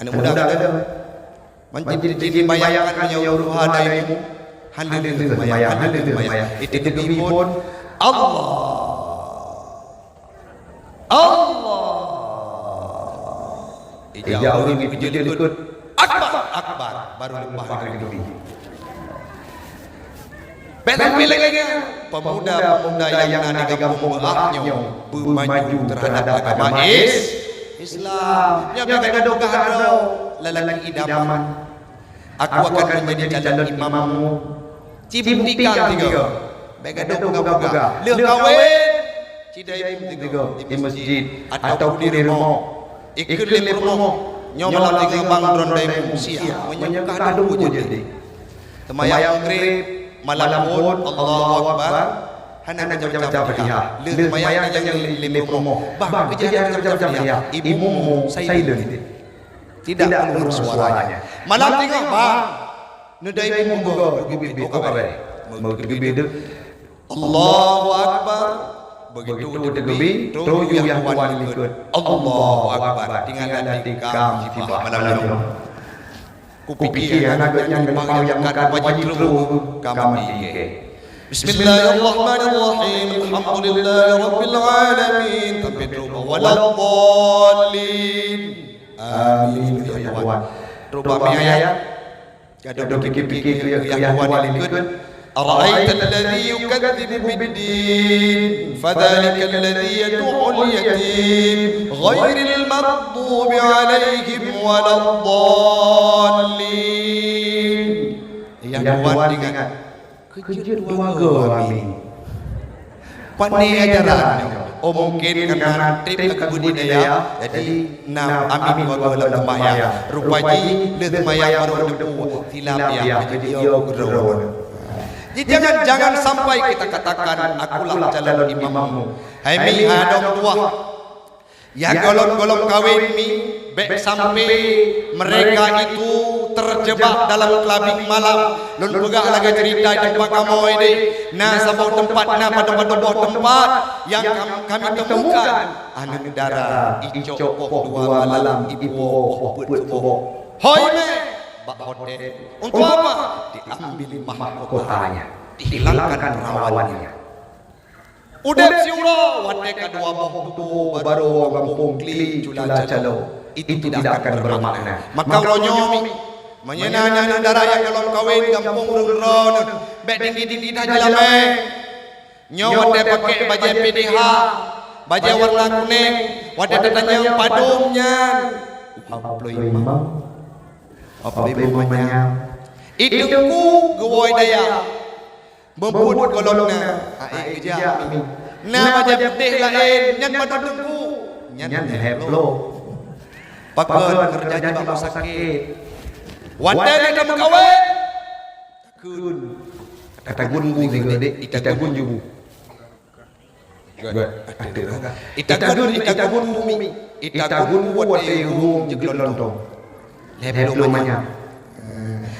Aneuk muda ka deuh. Man jih, jih bayangkan nyoe ureueng hai imum. Han deuh seumayang, han deuh seumayang. Itu geubibon Allah. Allah. Ija ureueng geujeuet likot, "Akbar, akbar," baru leupah geuteubi. Bèk sampé lagèe nyan, pemuda-pemuda nyang na di gampông beuah nyoe beumaju terhadap agama Is-, Islam. Nyoe bèk gadoh geuhadroe lalaki idaman. Aku akan menjadi calon imammu. Ci buktikan tiga. Bèk gadoh peugah-peugah. Lheueh kawén, ci dayum tiga di masjid ataupun di rumoh. Ikheun lé peurumoh, nyoe malam tiga bang droen dayum siah. Meunyoe ka dua jadi. Seumayang Maghrib, malam phon, Allahu Akbar. Hana baca Fatihah. Lheueh seumayang tanyong lé, lé peurumoh, "Bang, keuh jih hana baca Fatihah?" Imum silent. Tidak keluar suaranya. Malam tiga, "Bang, neudayum tiga, geubit-bit, oh, ka bèk." Meugeubit deuh. Allahu Akbar. Begitu teugeubit, troh yue Tuhan likot. Allahu Akbar. Tinggai lam tikam sibah malam nyoe. Kupike aneuk geuh nyan geumeupayoh nyang meukat, wajib troh ka mati. Bismillahirrahmanirrahim. Alhamdulillahirabbil alamin. Sampai troh waladdallin. Amin ya Tuhan. Troh bak mi ayat. Gadoh pike-pike keu, keu Tuhan likot. Ara'aital ladzi yukadzibu biddin, fadzalikal ladzi yadu'ul yatim, ghairil maghdubi 'alaihim waladdallin. Nyang Tuhan ingat. Keujeuet dua goe, amin. Pane ajaran nyoe? Oh, mungkin karena trép ka geubudidaya, jadi na amin dua goe lam seumayang. Rupa jih lheueh seumayang baru neupeu, silap ya, keujeuet yo keudroe. Jadi jangan, jangan sampai kita katakan, "Akulah calon imammu." Hai mi, hai dong tuah. Ya golom-golom kawén mi, bèk sampé mereka itu terjebak dalam kelabit malam. Lôn peugah lagèe cerita di teumpat kamoe deh. Na saboh teumpat, na padum-padum boh teumpat nyang kam-, kami temukan aneuk dara icok poh dua malam ipuwoe poh peuet suboh. Hôi mé! Bak hotel. Untuk apa? Diambil mahkotanya, dihilangkan perawannya. Udép siuroe watèe ka dua boh tutoe barô gampông kli cula calo, itu tidak akan bermakna. Maka uroe nyoe mi, meunyoe na aneuk dara nyang golom kawén gampông ureueng droeneuh, bèk tinggi-tinggi that jilamèe. Nyoe watèe pakèk bajèe P D H, bajèe warna kunéng, watèe tatanyong padum nyan. Apa imam? Apa imam manyam? Itu ku geuwoe daya. Meubeuet golom na, aé geujak mi. Na bajèe putéh laén, nyan padum teungku, nyan lhèe ploh. Pakon keureuja jih bak sakét. Watèe lé tameukawen, takheun, ka tagun bu sigoe dek, itagun ju bu. Itagun, itagun bu mi, itagun bu watèe rueng jeuet lontong. Lhèe ploh manyam.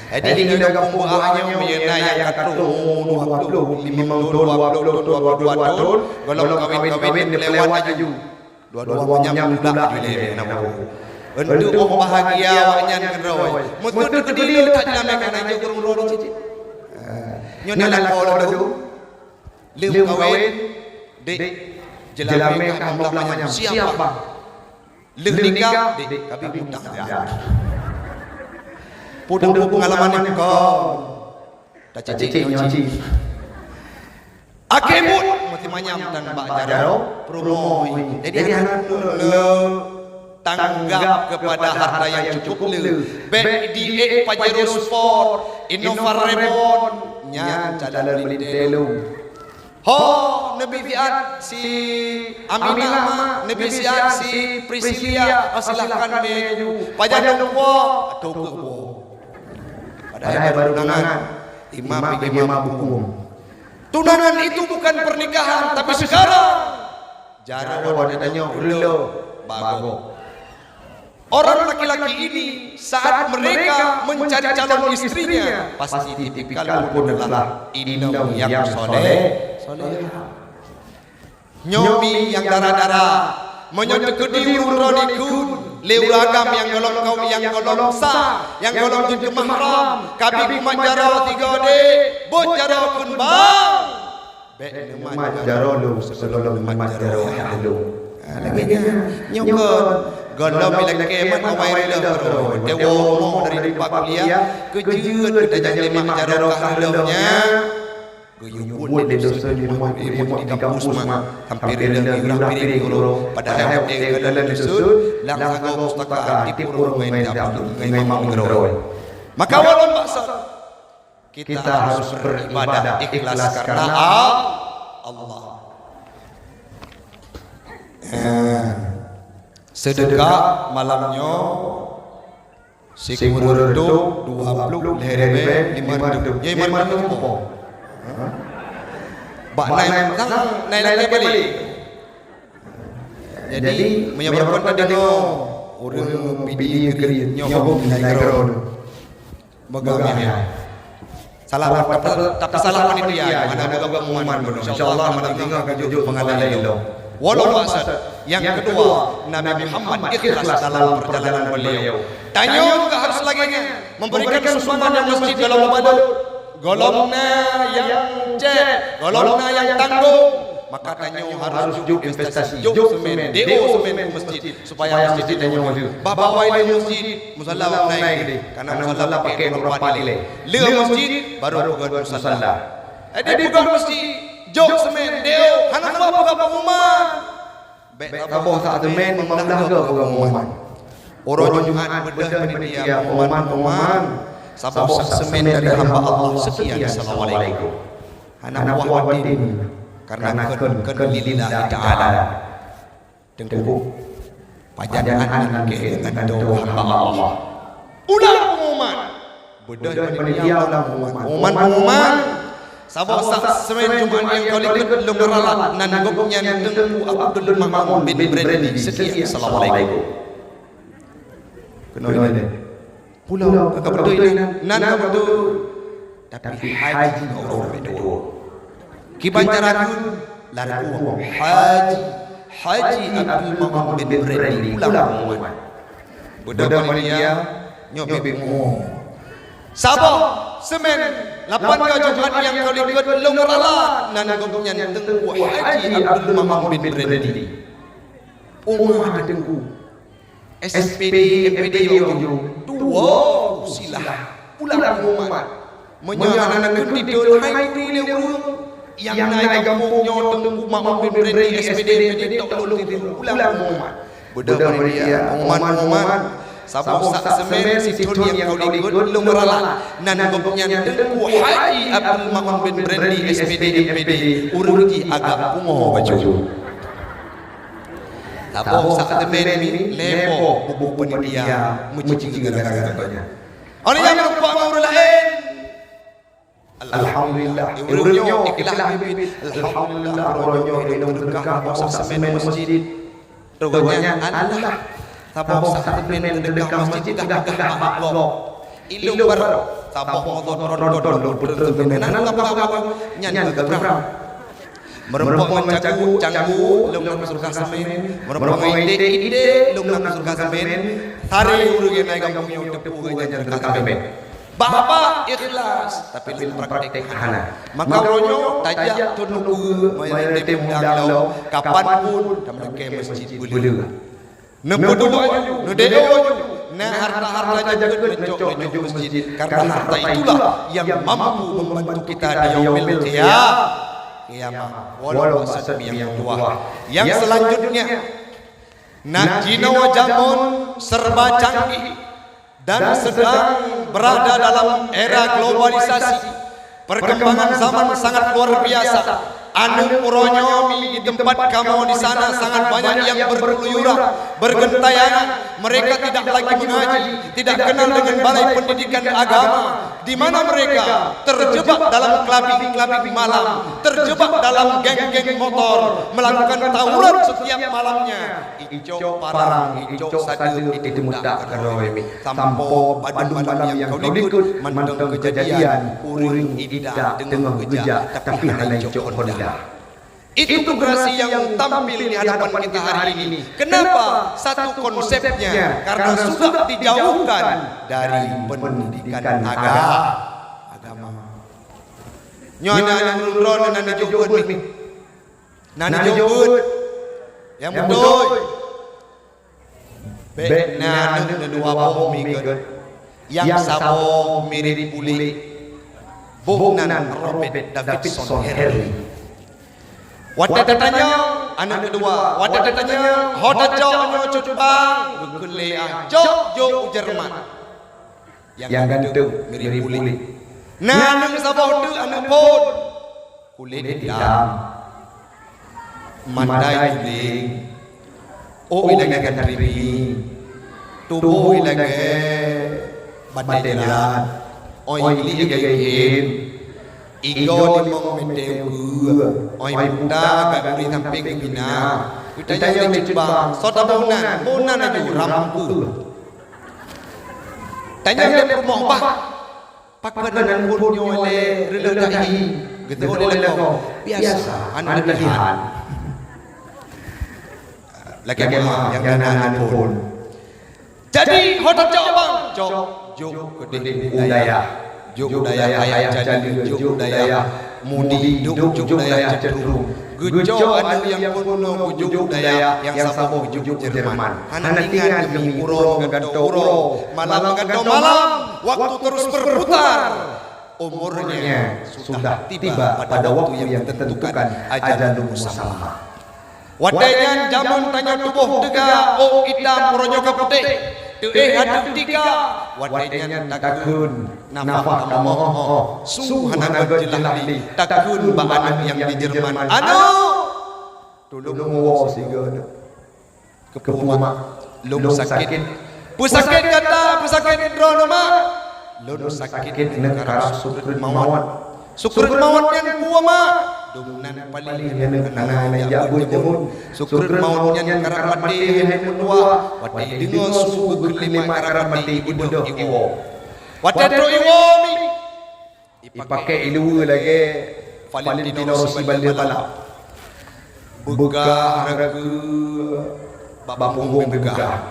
Jadi di gampông beuanyong meunyoe na nyang ka troh dua ploh, limong thôn, dua ploh thôn, dua puluh dua thôn, gohlom kawin-kawin neupeulewa laju. Dua-dua manyam tulak ilèe na boh. Untuk bahagia awaknyan keudroe. Meuseuti teukeudi that jeulamèe ka na jeuet ureueng droe cit. Nyoe na lakoe lôn. Lheueh kawin, dek, jeulamèe ka meulah manyam. Siap, Bang? Lheueh nikah, dek, ka bit mutang. Peue teungku peungalaman nyoe kon? Tacicik nyoe cit. Akhé buet meutimanyam tan bak jaroe peurumoh. Jadi hana le tanggap kepada harta yang cukup le. Bèk diék Pajero Sport, Innova Reborn, nyan calon meulintèe lôn. Ho, neubi siat si Aminah ma, neubi siat si Priscilia, oh, silahkan meuju. Pajan dong po, atau ke po. Padahai baru tunangan, imam pih imam huköm. Tunangan itu bukan pernikahan, tapi sekarang jaroe tanyoe ulo bagoe. Orang laki-laki ini saat mereka mencari calon istrinya pasti tipikal pun adalah inong yang soleh, solehah. Nyoe mi nyang dara-dara, meunyoe teukeudi ureueng droeneuh ikheun lé ureueng agam nyang gohlom kawin, nyang gohlom sa, nyang gohlom jeuet keu mahram, kabi kumat jaroe tiga dek, bot jaroe kheun bang. Bèk neumat jaroe lôn sigohlom neumat jaroe ayah lôn. Ha, lagèe nyan. Nyoe kon gohlom ilakèe mat awai rila keudroe. Teuwoe rumoh dari dipat kuliah, keujeuet geutanyoe neumat jaroe kah lôn nyan. Geuyue buet lé dosa di rumoh, di rumoh di kampus mah, hampir lé urah piring uroe. Padahai watèe geukalon dosa, lam sagoe pustaka, tiep ureueng ngon imam keudroe. Maka walon baksa. Kita harus beribadah ikhlas karena Allah. Eh, sedekah malam nyoe, sikureueng reutôh, dua ploh, lhèe ribèe, lima reutôh. Nyoe lima reutôh po. Bak nai, nai lagèe balek. Jadi, meunyoe bak nai deungoe ureueng Pidie Negeri nyoe nai keudroe. Meugamai. Salah, tapi, tapi salah panitia, hana buka pengumuman bunoe. Insya Allah, malam tinggai ka jujur pengadaan ilong. Walau maksud, yang kedua, Nabi Muhammad ikhlas dalam perjalanan beliau. Tanyoe juga harus lagèe nyan, memberikan sumbangan di masjid dalam badut. Gohlom na nyang cèk, gohlom na nyang tanggong. Maka tanyoe harus jok investasi, jok semen, D O semen u masjid, supaya masjid tanyoe maju. Bah bawai lé masjid, musala naik deh. Karena musala pakai beberapa nilai. Lé masjid, baru peugöt musala. Jadi peugöt masjid, jok semen, D O, hana peugah pengumuman. Bèk saboh sak semen, lima belas goe peugah pengumuman. Uroe Jumat beudôh panitia pengumuman, pengumuman. Saboh sak semen dari hamba Allah sekian, assalamualaikum. Hana puas batin, karena kön, kön lillahi ta'ala. Teungku, pajan aneuk keu geutanyoe hamba Allah. Ulang pengumuman. Beudôh panitia ulang pengumuman. Pengumuman, pengumuman. Saboh sak semen Jumat nyang ka likot lôn ralat nan gobnyan Teungku Abdul Makmun bin Brandy. Sekian, assalamualaikum. Keunoe. Pulang, ka beutôi nan, nan ka beutôi. Tapi haji ureueng beutôi. Kiban cara kheun, lakoe Haji, Haji Abdul Makmun bin Brandy pulang pengumuman. Beudôh panitia, nyoe bit mo. Saboh semen, lapan ka Jumat nyang ka likot lôn ralat nan gobnyan Teungku Haji Abdul Makmun bin Brandy. Uma Teungku. S P D, M P D yo, yo. Dua silah. Pulang pengumuman. Meunyoe hana keu titel hai tu lé ureueng. Nyang na gampông nyoe Teungku Makmun bin Brandy S P D, M P D tok lôn titel. Pulang pengumuman. Beudôh panitia, pengumuman, pengumuman. Saboh sak semen sithon nyang ka likot lôn ralat. Nan gobnyan Teungku Haji Abdul Makmun bin Brandy S P D, M P D. Ureueng jih agak pungo baju. Saboh sak semen ni, lhèe boh bubu panitia meucigeuh gara-gara geutanyoe. Aneuk nyan meurumpok ngon ureueng laén. Alhamdulillah. Ureueng nyoe ikhlas miet. Alhamdulillah, uroe nyoe ilôn teuka bak samen masjid. Roh gobnyan Allah. Saboh samen teuka masjid peugah-peugah bak gob. Ilôn baroe saboh moto tronton lôn peutreun keunan. Nyan ka geuprang. Meurumpok ngon canggu, canggu lôn na surga samen. Meurumpok ngon idéh, idéh lôn na surga samen. Sare ureueng nyang na gampông nyoe teupeu gobnyan surga samen. Bah-bah ikhlas, tapi lam praktek hana. Maka uroe nyoe tajak tunukeue meunyoe tem muda lom, kapan pun tameulakée masjid beuleueh. Neupeuduek aju, neudeue aju, na harta-harta jeuet neucok neujok masjid, karena harta itulah yang mampu membantu kita di yaumil qiyam-, qiyamah, walau bak seumiang tuah. Yang selanjutnya, na jinoe jameun serba canggih dan sedang berada dalam era globalisasi. Perkembangan zaman sangat luar biasa. Aneuk uroe nyoe mi di tempat kamoe di sana sangat banyak yang berkeluyuran, bergentayangan. Mereka tidak lagi mengaji, tidak kenal dengan balai pendidikan agama. Di mana mereka terjebak dalam kelabing-kelabing malam, terjebak dalam geng-geng motor, melakukan tawuran setiap malamnya. Icok parang, icok sadeuem, iteumutak keudroe mi. Sampoe bandum malam nyang ka likot mantong keujadian, ureueng ida teungoh geujak, tapi hana icok Honda. Itu generasi yang tampil di hadapan kita hari ini. Kenapa? Satu konsepnya, karena sudah dijauhkan dari pendidikan aga-, agama. Nyoe aneuk-aneuk droeneuh na neujok beuet mi. Na neujok beuet. Nyang beutôi. Bék na aneuk neudua boh mi gét. Nyang saboh mirip puléh. Boh nan Robert Davidson Henry. Watée tatanyong aneuk keudua, watée tatanyong, "Ho tacok nyoe Cut Bang?" Geukheun lé, "Ah, cok jok u Jerman." Nyang ganteng mirip puléh. Na aneuk saboh teuk aneuk phon. Kulét itam, mata juling, ôk lagée gantri, tuboh lagée batée jrat, ôi lik lagée hiem, igoe limong meuteue, ôi buta ka guri sampoe keu bina. Geutanyong lé Cut Bang, "Soe taboh nan?" "Boh nan laju, rampuh." Tanyong lé peurumoh, "Bah, pakon aneuk phon nyoe lé reuleuh da'i?" Geuteupeue lé lakoe, "Biasa, aneuk latihan." Lagée ma nyang na aneuk phon. "Jadi, ho tacok, Bang?" "Cok, jok keudeh u dayah. Jok u dayah, ayah jaleu, jok u dayah mudi, jok, jok u dayah ceutrueng." Geucok aneuk nyang phon nyoe geujok u dayah, nyang saboh geujok u Jerman. Hana ingat geumi uroe meugantoe uroe, malam meugantoe malam, waktu terus berputar. Umurnya sudah tiba pada waktu yang ditentukan, ajalun musamma. Watée nyan jameun tanyoe tuboh teuga, ôk itam uroe nyoe ka putéh, teuéh ateueh tika. Watée nyan takheun nafah kamoe, su hana göt jeulaih lé, takheun bak aneuk nyang di Jerman, "Aneuk, tulông woe sigoe aneuk." Keupeue, Mak? "Lôn sakét." "Peusakét gata, peusakét droeneuh, Mak?" "Lôn sakét neukarab sukreut mawöt." "Sukreut mawöt nyan peue, Mak?" "Dum nan paléng aneuk hana jak beuet jameun. Sukreut mawöt nyan karab maté hai meutuah." Watée deungoe su geukheun lé mak karab maté, ibeudôh iwoe. Watée trok iwoe mi, ipakée iluweue lagée Valentino Rossi baleue balap. Beugah reukeue bak punggong beugah.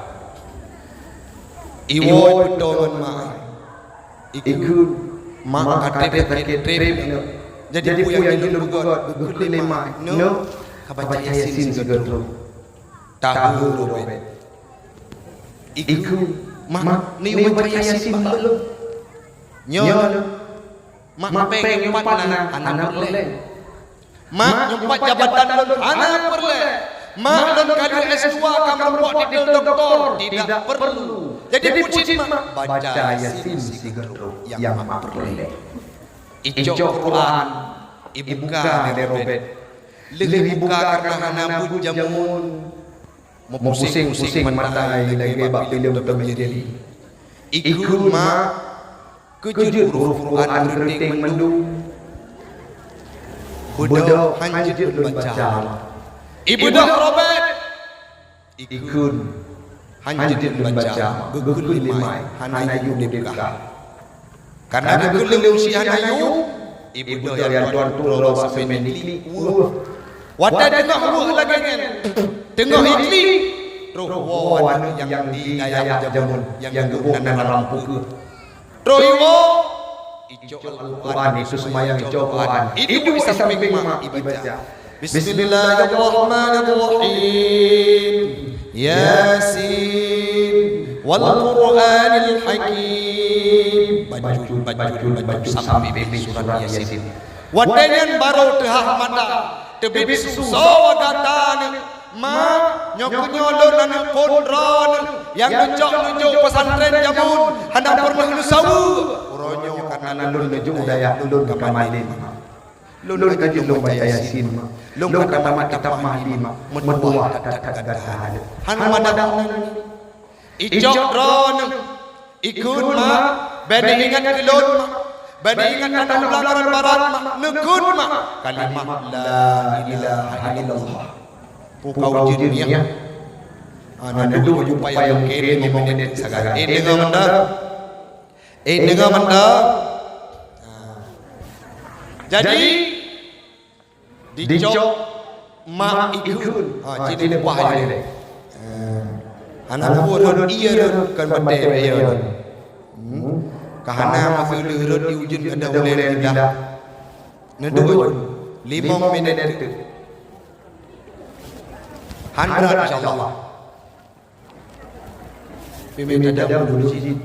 Iwoe ipeutô ngon mak. Ikheun, "Mak, até sakét treb nyoe. Jadi peue nyang jeuet lôn peubuet?" Geukheun lé mak, "Nyoe, ka baca Yasin sigoe trok." Tahu Robert. Ikheun, "Mak, nyoe baca Yasin bak lôn." "Nyoe, Mak, péng nyoe pat na, hana peureulée." "Mak, nyoe pat jabatan lôn, hana peureulée." "Mak, lôn ka lheueh S dua, ka meurumpok titel doktor." "Tidak perlu." "Jadi peue cit, Mak?" "Baca Yasin sigoe trok nyang Mak peureulée." Icok Quran, ibuka lé Robert. Lheueh ibuka karna hana beuet jameun. Meupuseng-puseng mata lagée bak filem Tom and Jerry. Ikheun, "Mak, Keujeuet huruf Quran geureuteng mandum. Beudôh hanjeuet lôn baca. Ibeudôh robek. Ikheun hanjeuet lôn baca. Geukheun lé mai, hana yum deuh ka. Kareuna geukheun lé usie hana yum, ibeudôh nyang tuan tueng droe bak seumén iklik, weueh. Watèe teungoh weueh lagèe nyan, teungoh iklik, troh woe aneuk nyang di dayah jameun nyang geuboh nan rampukeue. Troh iwoe, icok Al-Quran, isu seumayang icok Quran. Iduek i sampéng mak ibaca. Bismillahirrahmanirrahim. Yasin, wal Qur'anil Hakim. Bacut, bacut, bacut sampai surat Yasin. Watèe nyan barô teuhah mata, teubiet su soe gata nyoe. Mak, nyoe keuh nyoe lôn aneuk phon droeneuh nyang neucok neujok pesantren jameun, hana peureunah neusaweue. Uroe nyoe kareuna lôn neujok u dayah lôn ka malém. Lôn ka jeuet lôn baca Yasin, mak. Lôn ka tamat kitab Mahdi, mak. Meutuwah that-that gata lôn. Hana madah nyan. Icok droeneuh, ikheun, mak. Bèk neuingat keu lôn, mak. Bèk neuingat tanoh blang rot barat, mak. Neukheun, mak, kalimah la ilaha illallah. Peue ka ujeuen nyan? Ah, na duek baju payong kiri lima menit sagai. Eh, deungö mantong. Eh, deungö mantong. Ah. Jadi, dicok mak ikheun. Ha, cit upah ilèe. Eh, hana peue rhot ié rhot kon batèe ié. Hmm. Ka hana masa lheueh rhot ié ujeuen gadôh ulèe lidah. Neuduek limong menit teuk. Hana, insyaallah. Pih tajam dulu cit.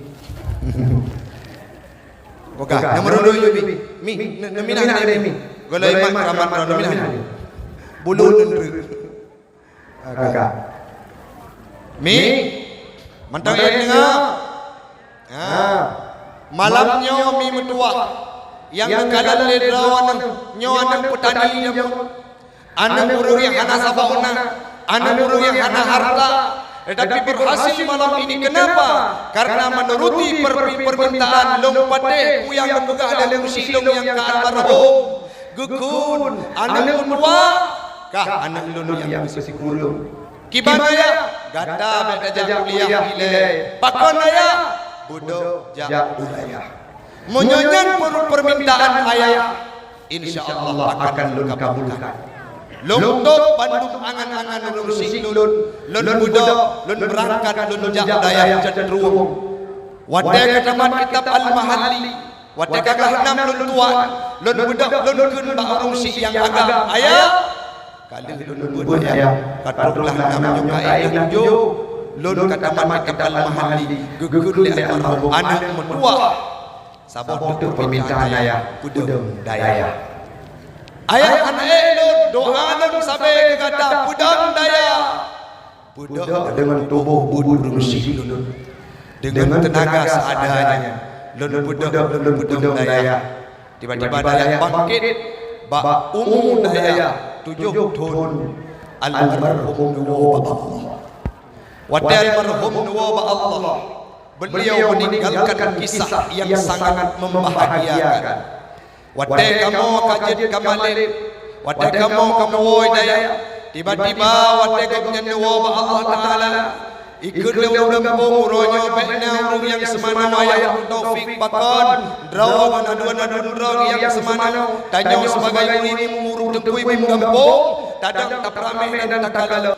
Oke, nomor dua, Mi. Mi, ne-, neuminah deh, Mi. Golai mak keramat, neuminah deh. Bulu nendru. Oke. Mi, mantong ya dengar. Ha. Malam nyoe Mi meutuwah. Nyang neukalon lé droeneuh nyoe aneuk peutani jameun. Aneuk ureueng nyang hana saboh na, aneuk ureueng nyang hana harta, tetapi berhasil malam ini. Kenapa? Karena menuruti per-, permintaan lôn patéh peue nyang geupeugah lé ureueng sidong nyang ka almarhum. Geukheun, aneuk ulôn dua, kah aneuk lôn nyang keusikureueng. Kiban ayah, gata bèk tajak kuliah ilèe. Pakon ayah? Beudôh jak u dayah. Meunyoe nyan per-, permintaan ayah, insya Allah akan lôn kabulkan. Lôn tôb bandum angan-angan ureueng syiek lôn, lôn beudôh, lôn beurangkat, lôn jak dayah Cotrueng. Watèe ka tamat kitab Al-Mahalli, watèe ka glah nam lôn tuan, lôn beudôh, lôn kheun bak ureueng syiek nyang agam, "Ayah, ka lheueh lôn beuet ayah, ka trôk glah nam nyoe ka ék lôn jôk." Lôn ka tamat kitab Al-Mahalli, geukheun lé almarhum aneuk meutuwah. Saboh teuk peumintaan ayah, peudong dayah. Ayah, aneuk lôn, doa lôn sabe keu gata, peudong dayah. Peudong deungon tuboh buet ureueng syiek lôn. Deungon teunaga seadanya, lôn peudong, lôn peudong dayah. Tiba-tiba dayah bangkit bak umu dayah tujoh thon, almarhum neuwoe bak Allah. Watèe almarhum neuwoe bak Allah, beliau meninggalkan kisah yang sangat membahagiakan. Watèe kamoe ka jeuet ka malém, watèe kamoe ka meuwoe dayah, tiba-tiba watèe gobnyan neuwoe bak Allah Taala, ikheun lé ureueng gampông, "Uroe nyoe bèk na ureueng nyang seumanoe ayah Taufik, pakon droe ngon aduen-aduen droe nyang seumanoe, tanyoe sibagai ureueng murit teupeu gampông, tadong tapeuramè dan takalon."